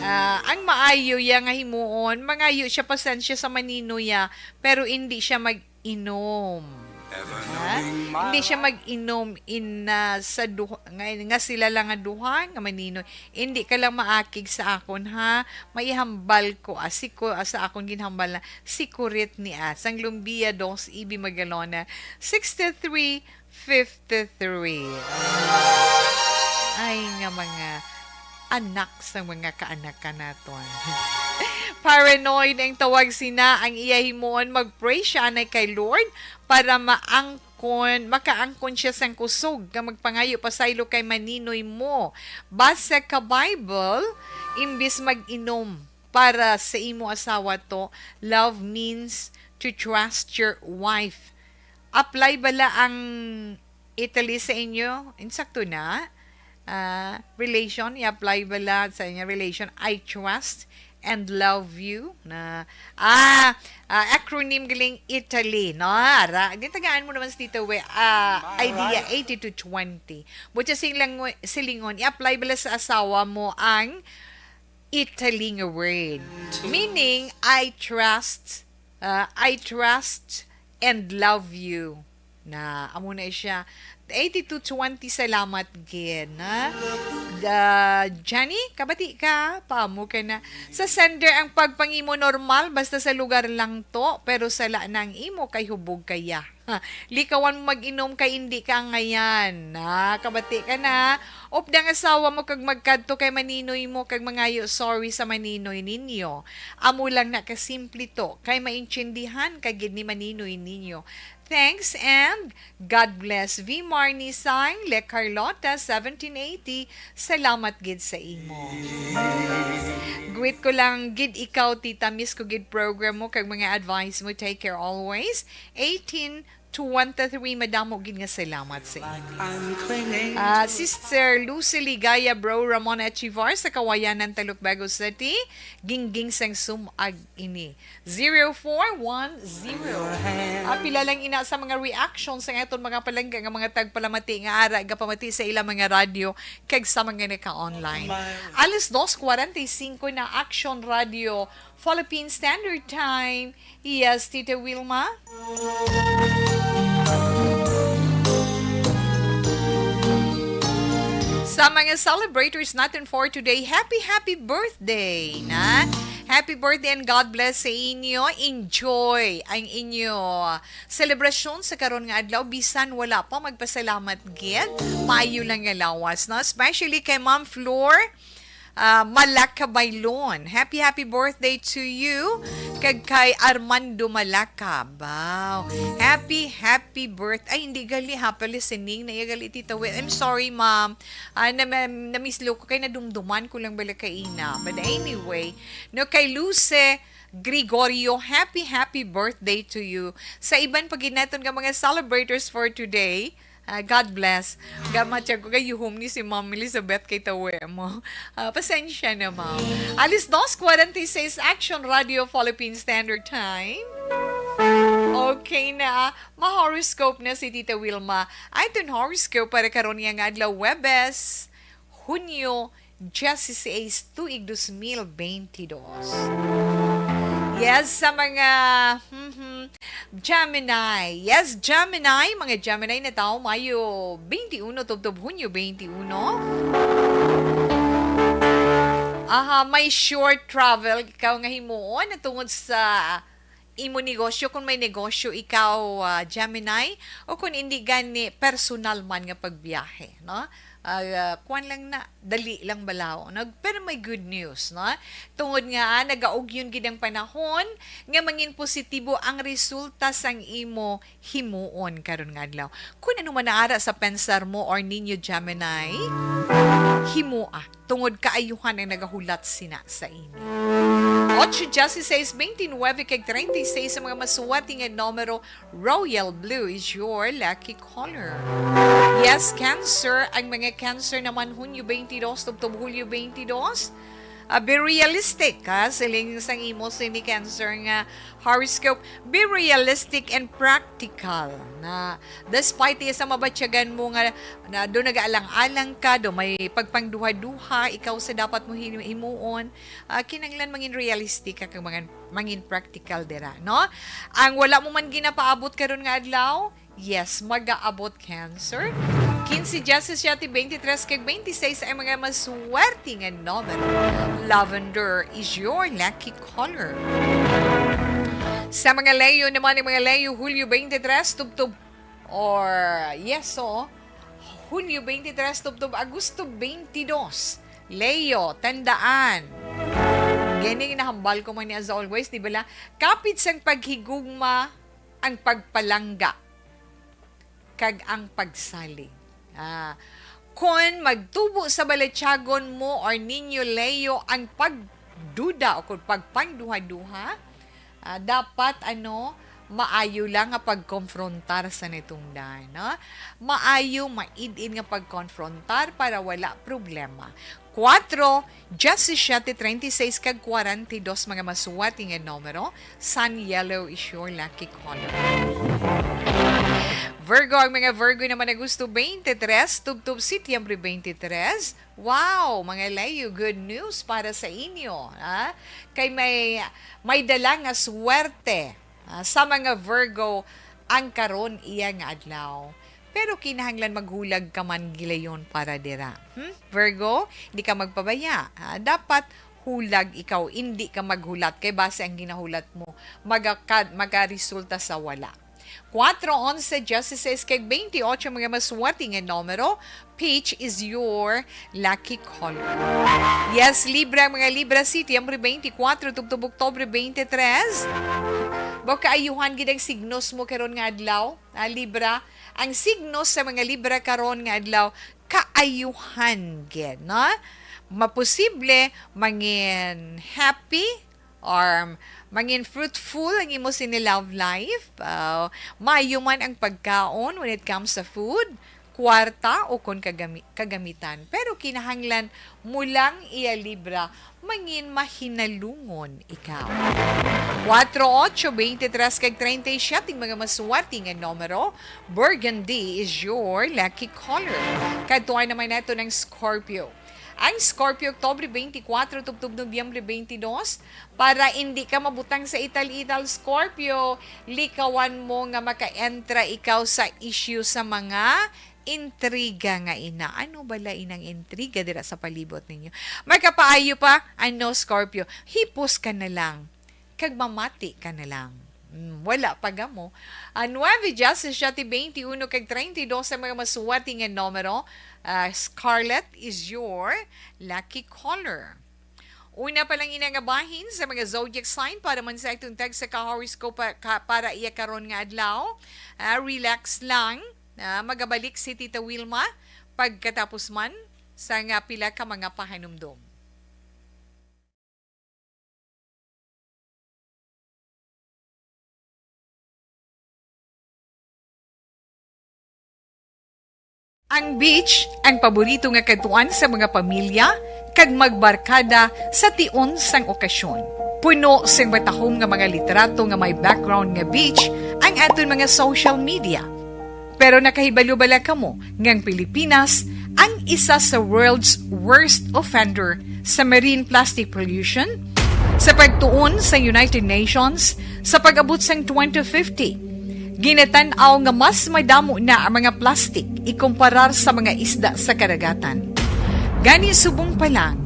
ah, ang maayo ya nga himuon, mangayo siya pasensya sa maninoy ya, pero hindi siya mag-inom. Ha? Hindi siya mag-inom in, ah, sa duha, nga, nga sila lang nga duha nga maninoy. Hindi ka lang maakig sa akon, ha? Maihambal ko, ah, si ko, ah, sa akon ginhambal na si Kurit ni, ah, sang Lumbia dos, Ibi Magalona, sixty-three fifty-three. Ay, nga mga anak sa mga kaanakan naton. Paranoid ang tawag sina, ang iya himuon, mag-pray siya anay kay Lord para maangkon, makaangkon siya sang kusog, nga magpangayo pasaylo kay maninoy mo. Basa ka Bible, imbis mag-inom para sa imo asawa to, love means to trust your wife. Apply bala ang Italy sa inyo? Insakto na? Ah, relation, i-apply bala sa inyo relation, "I trust and love you" na, ah, ah, acronym galing Italy, no? Ara, gitagaan mo naman sa Tito We, ah, idea eighty to twenty. But sa silang, silingon, i-apply bala sa asawa mo ang Italy nga word. Meaning, "I trust, ah, I trust and love you." Na, amo na siya. Eighty-two twenty, salamat gid, na. Da, Jenny, kabati ka? Paamo ka na. Sa sender, ang pagpangimo normal, basta sa lugar lang to, pero sala na ang imo kay hubog kaya. Likawan mo mag-inom kay hindi ka ngayan. Na, kabati ka na. Updang asawa mo kag magkadto kay maninoy mo kag mangayo sorry sa maninoy ninyo. Amo lang na kasimple to, kay maintindihan ka gid ni maninoy ninyo. Thanks and God bless. V Marnie sang Le Carlota, seventeen eighty. Salamat gid sa imo. Greet ko lang gid ikaw, tita. Miss ko gid program mo kag mga advice mo. Take care always. Eighteen twenty-three, madamo gid nga salamat sa imo. Ah, Sister Lucy Ligaya, Bro Ramon Echivar sa Kawayanan, Talukbago City, gingging sang sumag ini. Zero four one zero. Ah, pila lang ina sa mga reactions sa aton mga palangga nga mga tagpalamati nga ara gapamati sa ilang mga radyo kag sa mga naka-online. Alas dos cuarenta y cinco na, Action Radio Philippine Standard Time. Yes, Tita Wilma. Sa mga celebrators natin for today, happy, happy birthday, na. Happy birthday and God bless sa inyo. Enjoy ang inyo selebrasyon sa karon nga adlaw. Bisan wala pa, magpasalamat gid. Payo lang nga lawas, no? Especially kay Ma'am Flor, ah, Malaka Baylon. Happy, happy birthday to you. Kag kay Armando Malaka. Wow. Happy, happy birth-, ay, hindi gali ha, pa listening na iya gali, Tita Wen. I'm sorry, ma'am. Ah, na, na, na-miss ko kay nadumduman ko lang bala kaina. But anyway, no, kay Luce Gregorio, happy, happy birthday to you. Sa iban pa gid naton nga mga celebrators for today, ah, God bless. Gamatya ko kay yuhom ni si Ma'am Elizabeth kay tawe mo. Ah, pasensya na, ma'am. Alas dos cuarenta y seis, Action Radio Philippine Standard Time. Okay na. Ma-horoscope na si Tita Wilma. Aton horoscope para karon nga adlaw, Huwebes, Hunyo dieciséis, tuig dos mil veintidós. Yes, sa mga, mhm, Gemini. Yes, Gemini. Mga Gemini na tawo, Mayo twenty-one, tubtob Hunyo twenty-one. Aha, may short travel ikaw nga himuon tungod sa imo negosyo, kung may negosyo ikaw, ah, Gemini, o kung hindi gani, personal man nga pagbiyahe, no? Ah, ah, kuwan lang na, dali lang balaw, no? Pero may good news, no? Tungod nga, ah, nagaugyon gid ang panahon nga mangin positibo ang resulta sang imo himuon karon nga adlaw. Kung ano man naara sa pensar mo or ninyo, Gemini, himoa, tungod kaayuhan ang nagahulat sina sa inyo. Ocho, dieciséis, veintinuebe, kag treinta y seis sa mga maswerte nga numero. Royal blue is your lucky color. Yes, Cancer. Ang mga Cancer naman, Hunyo twenty-two, tubtob Hulyo twenty-two. Ah, be realistic, ha? Siling sang imo sini Cancer nga horoscope. Be realistic and practical. Na despite sa mabatyagan mo nga na do nag-alang-alang ka, do may pagpangduha-duha ikaw sa dapat mo hin-, himuon, ah, kinahanglan mangin realistic ka kag mangan-, mangin practical dira, no? Ang wala mo man ginapaabot karon nga adlaw, yes, magaabot, Cancer. Quince, diecisiete, veintitrés, kag veintiséis ang mga maswerte nga numero. Lavender is your lucky color. Sa mga Leo naman, ang mga Leo, Hulyo twenty-three, tubtob, or, yes, so, Hunyo twenty-three, tubtob Agosto twenty-two. Leo, tandaan. Gani, nahambal ko man ni as always, di ba la? Kapit sang paghigugma ang pagpalangga kag ang pagsalig. Ah, kon magtubo sa balatyagon mo or ninyo, Leo, ang pagduda o kung pagpangduha-duha, ah, dapat, ano, maayo lang nga pagkonfrontar sa nitungdan, no? Maayo, maid-id nga pagkonfrontar para wala problema. Cuatro, diecisiete, treinta y seis, kag cuarenta y dos, mga maswerte nga numero. Sun yellow is your lucky color. Virgo, ang mga Virgo naman, Agosto twenty-three, tubtob Setyembre twenty-three. Wow, mga Leo, good news para sa inyo, ha? Kay may, may dala nga swerte, ah, sa mga Virgo ang karon iya nga adlaw. Pero kinahanglan maghulag ka man gilayon para dira. Hmm? Virgo, di ka magpabaya, ha? Dapat hulag ikaw, indi ka maghulat kay basi ang ginahulat mo magaka-, magaresulta sa wala. Cuatro, once, dieciséis, kag veintiocho, mga maswerte nga numero. Peach is your lucky color. Yes, Libra, mga Libra, Setyembre twenty-four, tubtob Oktubre twenty-three. Ba, kaayuhan gid ang signos mo karon nga adlaw, ah, Libra. Ang signos sa mga Libra karon nga adlaw, kaayuhan gid, no? Maposible mangin happy or mangin fruitful ang imo sini love life. Ah, maayo man ang pagkaon when it comes sa food, kwarta, o kon kagami-, kagamitan. Pero kinahanglan mo lang iya, Libra, mangin mahinalungon ikaw. Cuatro, ocho, veintitrés, kag treinta y siete, mga maswerte nga numero. Burgundy is your lucky color. Kadtuan naman nato ng Scorpio. Ang Scorpio, Oktubre twenty-four, tubtob Nobyembre twenty-two, para hindi ka mabutang sa ital-ital, Scorpio, likawan mo nga maka-entra ikaw sa issue sa mga intriga nga ina. Ano bala inang intriga dira sa palibot ninyo? May kapaayo pa? Ano, Scorpio? Hipos ka na lang. Kag mamati ka na lang. Mm, wala pa gamo. Ah, nueve, diecisiete, veintiuno, kag treinta y dos ang mga maswerte nga numero. Ah, scarlet is your lucky color. Una pa lang ina nga bahin sa mga zodiac sign para man sa atong tag sa ka-horoscope pa-, ka-, para iya karon nga adlaw. Ah, relax lang. Ah, magabalik si Tita Wilma pagkatapos man sa nga pila ka mga pahanumdom. Ang beach, ang paborito nga kadtuan sa mga pamilya kag magbarkada sa tion sang okasyon. Puno sing matahom nga mga litrato nga may background nga beach ang aton mga social media. Pero nakahibalo bala kamo nga ang Pilipinas ang isa sa world's worst offender sa marine plastic pollution? Sa pagtuon sa United Nations, sa pag-abot sang twenty fifty, ginatan-aw nga mas madamo na ang mga plastic ikumparar sa mga isda sa kadagatan. Gani, subong pa lang,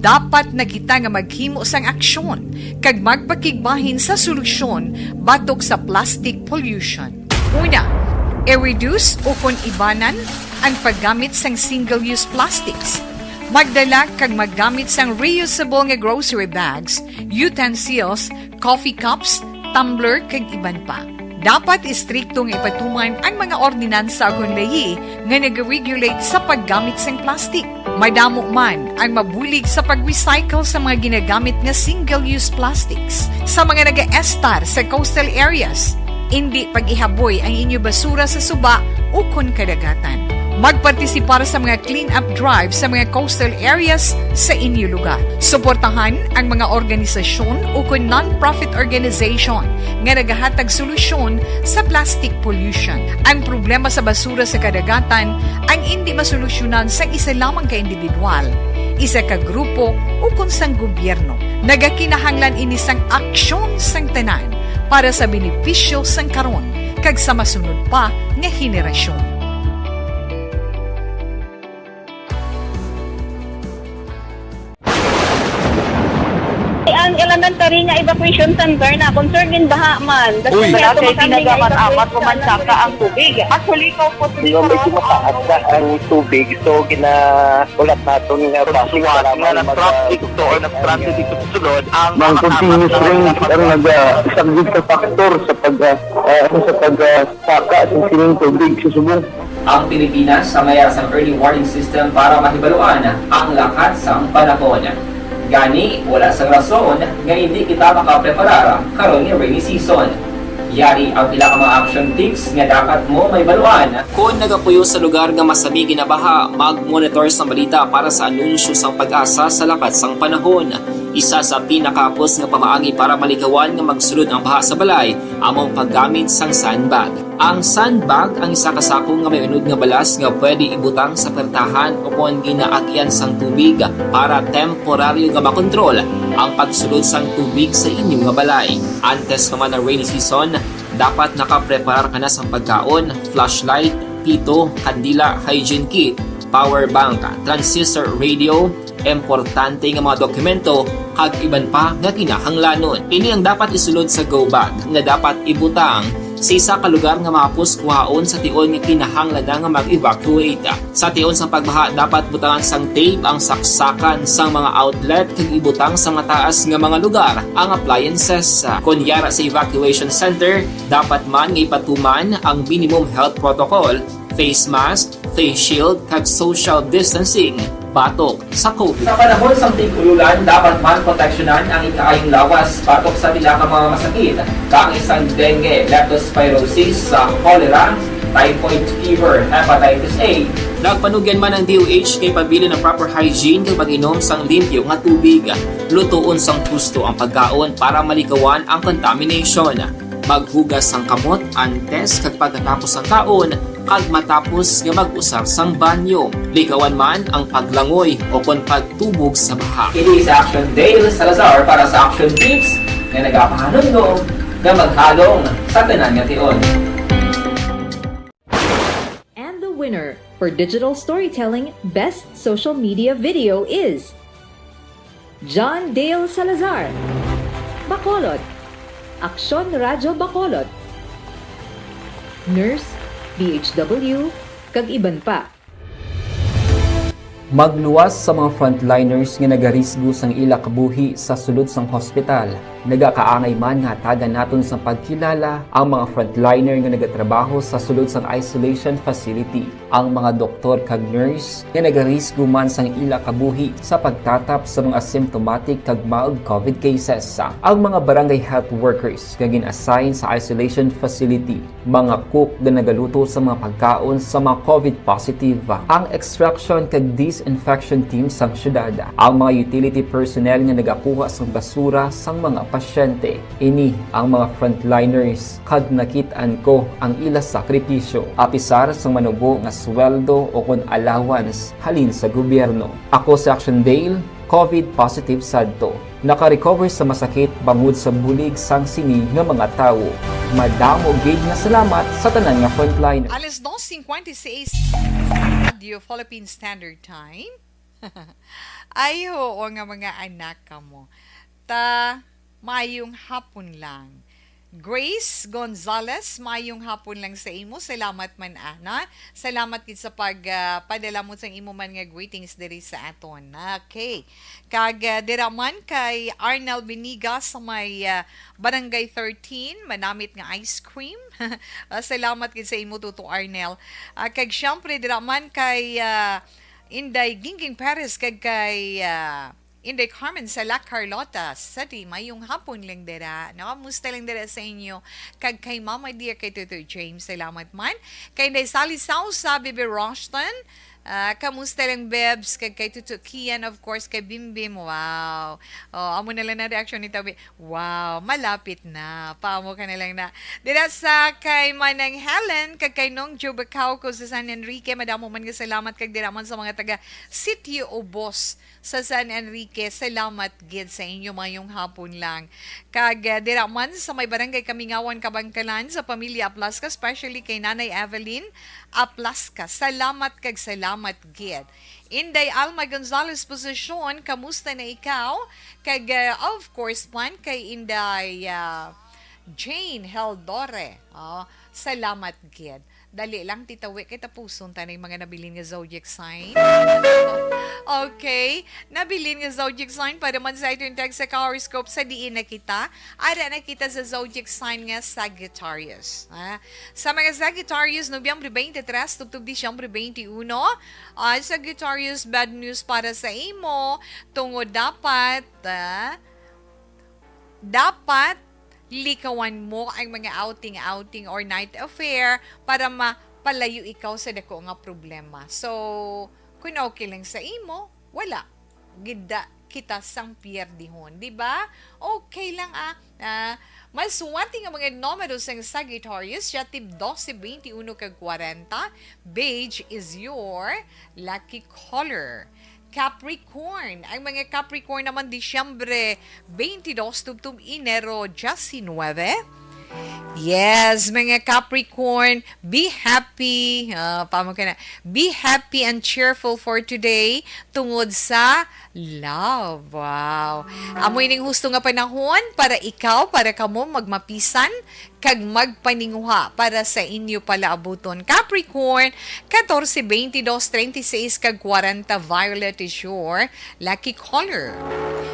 dapat na kita nga maghimo sang aksyon kag magpakigbahin sa solusyon batok sa plastic pollution. Una, i-reduce o kon ibanan ang paggamit sang single-use plastics. Magdala kag maggamit sang reusable nga grocery bags, utensils, coffee cups, tumbler, kag iban pa. Dapat istrikto nga ipatuman ang mga ordinansa kon layi nga nag-regulate sa paggamit sang plastic. Madamo man ang mabulig sa pag-recycle sa mga ginagamit nga single-use plastics. Sa mga nagaestar sa coastal areas, indi pag-ihaboy ang inyo basura sa suba ukon kadagatan. Magpartisipar sa mga clean-up drive sa mga coastal areas sa inyo lugar. Suportahan ang mga organisasyon ukon non-profit organization nga nagahatag solusyon sa plastic pollution. Ang problema sa basura sa kadagatan ang indi masolusyonan sang isa lamang ka individual, isa ka grupo, ukon sang gobyerno. Nagakinahanglan ini sang aksyon sang tanan para sa benepisyo sang karon kag sa masunod pa nga henerasyon. Ang elementary nga evacuation center na concerned in baha man. Uy. Wala kay pinagamat-amat, pumansaka ang tubig. Actually, ikaw po, Hindi, medyo mataas na ang tubig. So, gina-, ulat naton nga Sa traffic, salamat nga mag-, nag-traffic to or nag-traffic ito sulod, ang Ang mga continuous apat na rain dapat ang nag-, ah, isang big factor sa pag, ah, ah, ano, sa pag, ah, saka sa sining tubig sa subong. Ang Pilipinas sa mayar sang early warning system para mahibaluan ang lakat sang panahon. Gani, wala sang rason nga hindi kita makapreparar karon nga rainy season. Yari ang pila ka mga action tips nga dapat mo mahibaluan. Kon nagapuyo sa lugar nga masami ginabaha, mag-monitor sang balita para sa anunsyo sang PAGASA sa lakat sang panahon. Isa sa pinakahapos nga pamaagi para malikawan nga magsulod ang baha sa balay amo ang paggamit sang sandbag. Ang sandbag ang isa ka sako nga may unod nga balas nga pwede ibutang sa pertahan o kon ginaagyan sang tubig para temporaryo nga makontrol ang pagsulod sang tubig sa inyo nga balay. Antes pa man ang rainy season, dapat nakapreparar ka na sang pagkaon, flashlight, pito, kandila, hygiene kit, power bank, transistor radio, importante nga mga dokumento, kag iban pa nga kinahanglanon. Ini ang dapat isulod sa go bag nga dapat ibutang sa isa ka lugar nga mahapos kuhaon sa tion nga kinahanglan na nga mag-evacuate. Sa tion sang pagbaha, dapat butangan sang tape ang saksakan sang mga outlet kag ibutang sa mataas nga mga lugar ang appliances. Kon yara sa evacuation center, dapat man nga ipatuman ang minimum health protocol, face mask, face shield, kag social distancing batok sa COVID. Sa panahon sang tig-ululan, dapat man proteksyonan ang ikaayong lawas batok sa pila ka mga masakit, kaangay sang dengue, leptospirosis, sa cholera, typhoid fever, hepatitis A. Nagpanugyan man ang D O H nga ipabilin ang proper hygiene kag pag-inom sang limpyo nga tubig. Lutoon sang husto ang pagkaon para malikawan ang contamination. Maghugas sang kamot antes kag pagkatapos sang kaon, kag matapos nga mag-usar sang banyo. Likawan man ang paglangoy o kon pagtubog sa baha. Kini si Action Dale Salazar para sa Action Tips nga nagapahanumdom nga maghalong sa tanan nga tion. And the winner for digital storytelling best social media video is John Dale Salazar, Bacolod, Aksyon Radyo Bacolod, Nurse, D H W, kag iban pa. Magluwas sa mga frontliners nga nagarisgo sang ila kabuhi sa sulod sang hospital. Nagakaangay man nga hatagan naton sang pagkilala ang mga frontliner nga nagatrabaho sa sulod sang isolation facility. Ang mga doktor kag nurse nga nagarisgo man sang ila kabuhi sa pagtatap sa mga symptomatic kag mild COVID cases. Ang mga barangay health workers nga gin-assign sa isolation facility, mga cook nga nagaluto sa mga pagkaon sa mga COVID positive, ang extraction kag disinfection team sang syudad, ang mga utility personnel nga nagakuha sang basura sang mga pasyente. Ini ang mga frontliners, kag nakit-an ko ang ila sakripisyo. Apisar sang manubo nga sweldo o kon allowance halin sa gobyerno. Ako si Action Dale, COVID positive sadto. Naka-recover sa masakit bangod sa bulig sang sini nga mga tawo. Madamo gid nga salamat sa tanan nga frontliner. Alas dos cincuenta y seis, Radio Philippine Standard Time. Ay, oo nga, mga anak kamo. Ta, maayong hapon lang. Grace Gonzalez, maayong hapon lang sa imo. Salamat man, ana. Salamat gid sa pag, ah, padala mo sa imo man nga greetings diri sa aton. Okay. Kag, ah, dira man kay Arnel Biniga sa may, ah, Barangay thirteen, manamit nga ice cream. Ah, salamat gid sa imo, Tuto Arnel. Ah, kag siyempre, dira man kay, ah, Inday Gingging Perez kag kay, ah, Inday Carmen sa La Carlota City. Mayong hapon lang dira. No? Musta lang dira sa inyo? Kag kay Mama Dia, kay Tuto James, salamat man. Kay Inday Sally Sausa, Bibi Roshton, ah, kamusta lang, Bebs? Kag kay Tuto Kian, of course, kay Bimbim. Wow. Oh, amo na lang na reaksyon ni Tabi. Wow, malapit na. Paamo ka na lang na. Dira sa kay Manang Helen, kag kay Nong Joe Bacauco sa San Enrique, madamo man nga salamat, kag dira man sa mga taga Sitio Ubos sa San Enrique, salamat gid sa inyo. Mayong hapon lang. Kag, eh, dira man sa may Barangay Kamingawan, Kabangkalan, sa pamilya Aplasca, especially kay Nanay Evelyn Aplasca, salamat kag salamat gid. Inday Alma Gonzalez Posisyon, kamusta na ikaw? Kag, eh, of course man kay Inday, ah, Jane Heldore. Oh, salamat gid. Dali lang, Tita Wi, kay tapuson ta na yung mga nabilin nga zodiac sign. Okay. Nabilin nga zodiac sign para man sa aton tag sa horoscope sa diin na kita. Ara na kita sa zodiac sign nga Sagittarius. Ha? Sa mga Sagittarius, Nobyembre twenty-three tubtob Disyembre twenty-one, ah, Sagittarius, bad news para sa imo. Tungod dapat, ah, dapat likawan mo ang mga outing-outing or night affair para mapalayo ikaw sa dako nga problema. So, kung okay lang sa imo, wala gid kita sang pierdihon, di ba? Okay lang, ah. Ah, maswerte nga mga numero sang Sagittarius, siya tib dose, twenty-one kag kwarenta. Beige is your lucky color. Capricorn. Ang mga Capricorn naman, Disyembre twenty-two tubtob Enero diecinuebe. Yes, mga Capricorn, be happy. Ah, paamo ka na. Be happy and cheerful for today tungod sa love. Wow. Amo ining husto nga panahon para ikaw, para kamo magmapisan kag magpaninguha para sa inyo palaabuton. Capricorn, catorce, veintidós, treinta y seis, kag kwarenta, violet is your lucky color.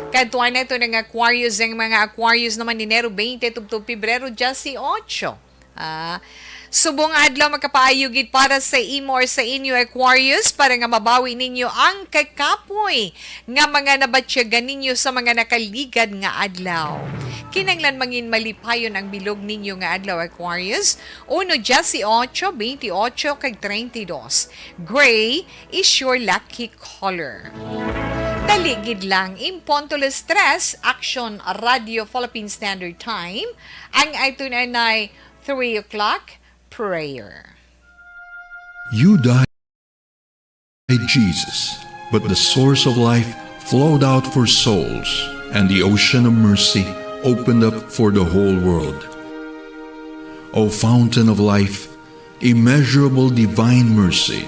Kadtuan nato na nga Aquarius, ang mga Aquarius naman, Enero twenty tubtob Pebrero dieciocho. Ah, subong adlaw makapaayo gid para sa imo or sa inyo, Aquarius, para nga mabawi ninyo ang kakapoy nga mga nabatyagan ninyo sa mga nakaligad nga adlaw. Kinahanglan mangin malipayon ang bilog ninyo nga adlaw, Aquarius, uno, dieciocho, veintiocho, kag treinta y dos. Gray is your lucky color. Dali gid lang, in punto las tres, Action Radio Philippine Standard Time, ang aton anay three o'clock prayer. You died, Jesus, but the source of life flowed out for souls, and the ocean of mercy opened up for the whole world. O fountain of life, immeasurable divine mercy,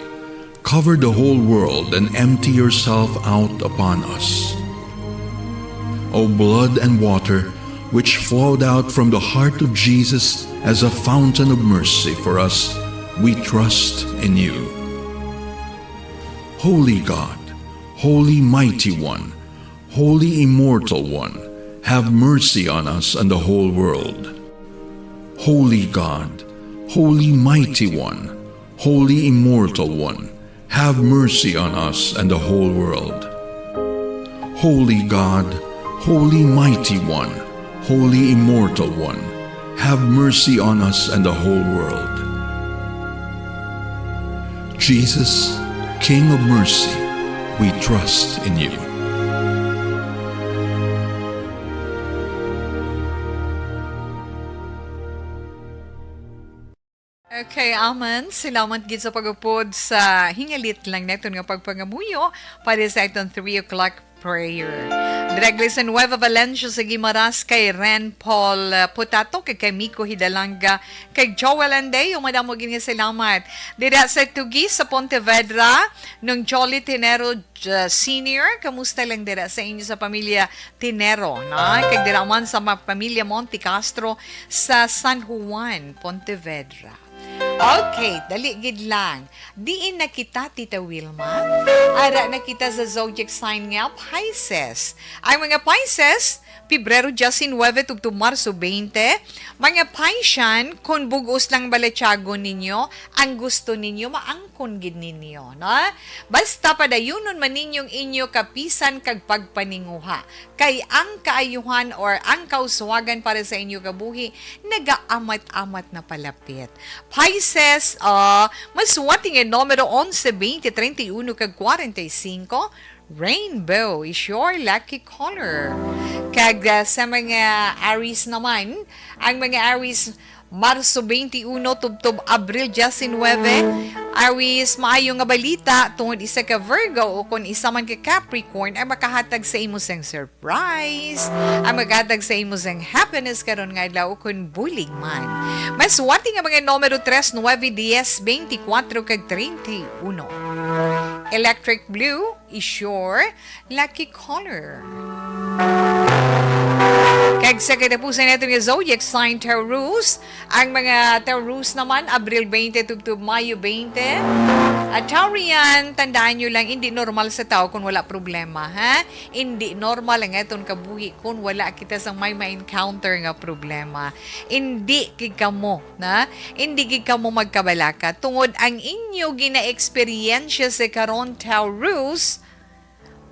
cover the whole world and empty yourself out upon us. O blood and water, which flowed out from the heart of Jesus as a fountain of mercy for us, we trust in you. Holy God, Holy Mighty One, Holy Immortal One, have mercy on us and the whole world. Holy God, Holy Mighty One, Holy Immortal One, have mercy on us and the whole world. Holy God, Holy Mighty One, Holy Immortal One, have mercy on us and the whole world. Jesus, King of mercy, we trust in you. Okay, amen. Salamat gid sa pag-upod sa hingalit lang naton nga pagpangamuyo para sa aton three o'clock Prayer. Dira Gleason Nueva Valencia sa Guimaras, kay Ren Paul, uh, Putato, kay, kay Miko Hidalanga, kay Joel Andeo, madamo gid nga salamat. Dira sa Tugi sa Pontevedra, Nung Jolly Tinero, uh, Senior, kamusta lang dira sa inyo sa pamilya Tinero, no? Kag dira man sa ma-, pamilya Monte Castro sa San Juan, Pontevedra. Okay, dali gid lang. Diin na kita, Tita Wilma? Ara na kita sa zodiac sign nga Pisces. Ang mga Pisces, Pebrero diecinuebe tubtob Marso twenty. Mga Piscean, kung bug-os lang balatyagon ninyo, ang gusto ninyo, maangkon gid ninyo, no? Basta padayunon man ninyong inyo kapisan kag pagpaninguha. Kay ang kaayuhan or ang kauswagan para sa inyo kabuhi nagaamat-amat na palapit. Pisces, ah, masuwati nga numero onse, twenty, treinta y uno, kag kwarenta y cinco. Rainbow is your lucky color. Kag, ah, sa mga Aries naman, ang mga Aries, Marso twenty-uno tubtob Abril diecinuebe. Aries, maayo nga balita tungod isa ka Virgo o kon isa man ka Capricorn ang makahatag sa imo sang surprise, ang makahatag sa imo sang happiness karon nga adlaw o kon bulig man. Masuwati nga mga numero tres, nuebe, dies, beintikwatro kag treinta y uno. Electric blue is your lucky color. Kag sa katapusan nato nga zodiac sign, Taurus. Ang mga Taurus naman, Abril twenty tubtob Mayo twenty. At Taurian, tandaan nyo lang, hindi normal sa tao kung wala problema, ha? Hindi normal ang aton kabuhi kung wala kita sang may ma-encounter nga problema. Hindi gid kamo, na? Hindi gid kamo magkabalaka. Tungod ang inyo gina-eksperyensya sa karon, Taurus,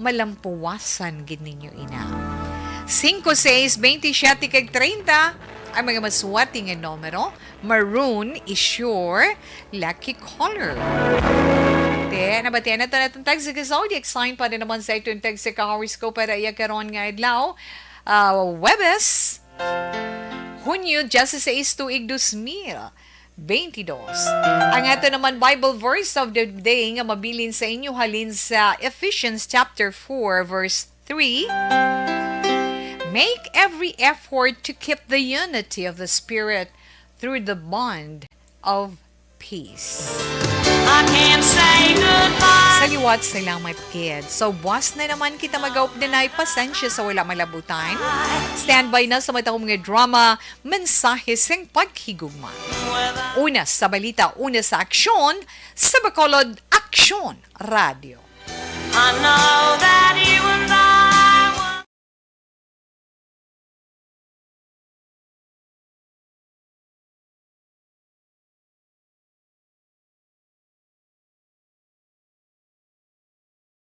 malampuwasan gid ninyo ina. Singko, sais, beintisyete, kag treinta ang mga masuwati nga numero. Maroon is your lucky color. Te, nabatian na to natong tag sa zodiac sign para naman sa itong tag sa ka-horoscope para iya karon nga adlaw. Ah, Huwebes, Hunyo dieciséis, tuig dos mil veintidós. Ang ato naman Bible verse of the day nga mabilin sa inyo halin sa Ephesians chapter four, verse three, "Make every effort to keep the unity of the Spirit through the bond of peace." I can't say goodbye. Sa liwat, salamat gid. So, buwas na naman kita mag-updanay. Pasensya sa wala malabutan. Standby na sa matahom nga drama, Mensahe sing Paghigugma. Una sa balita, una sa aksyon, sa Bacolod Aksyon Radio. I know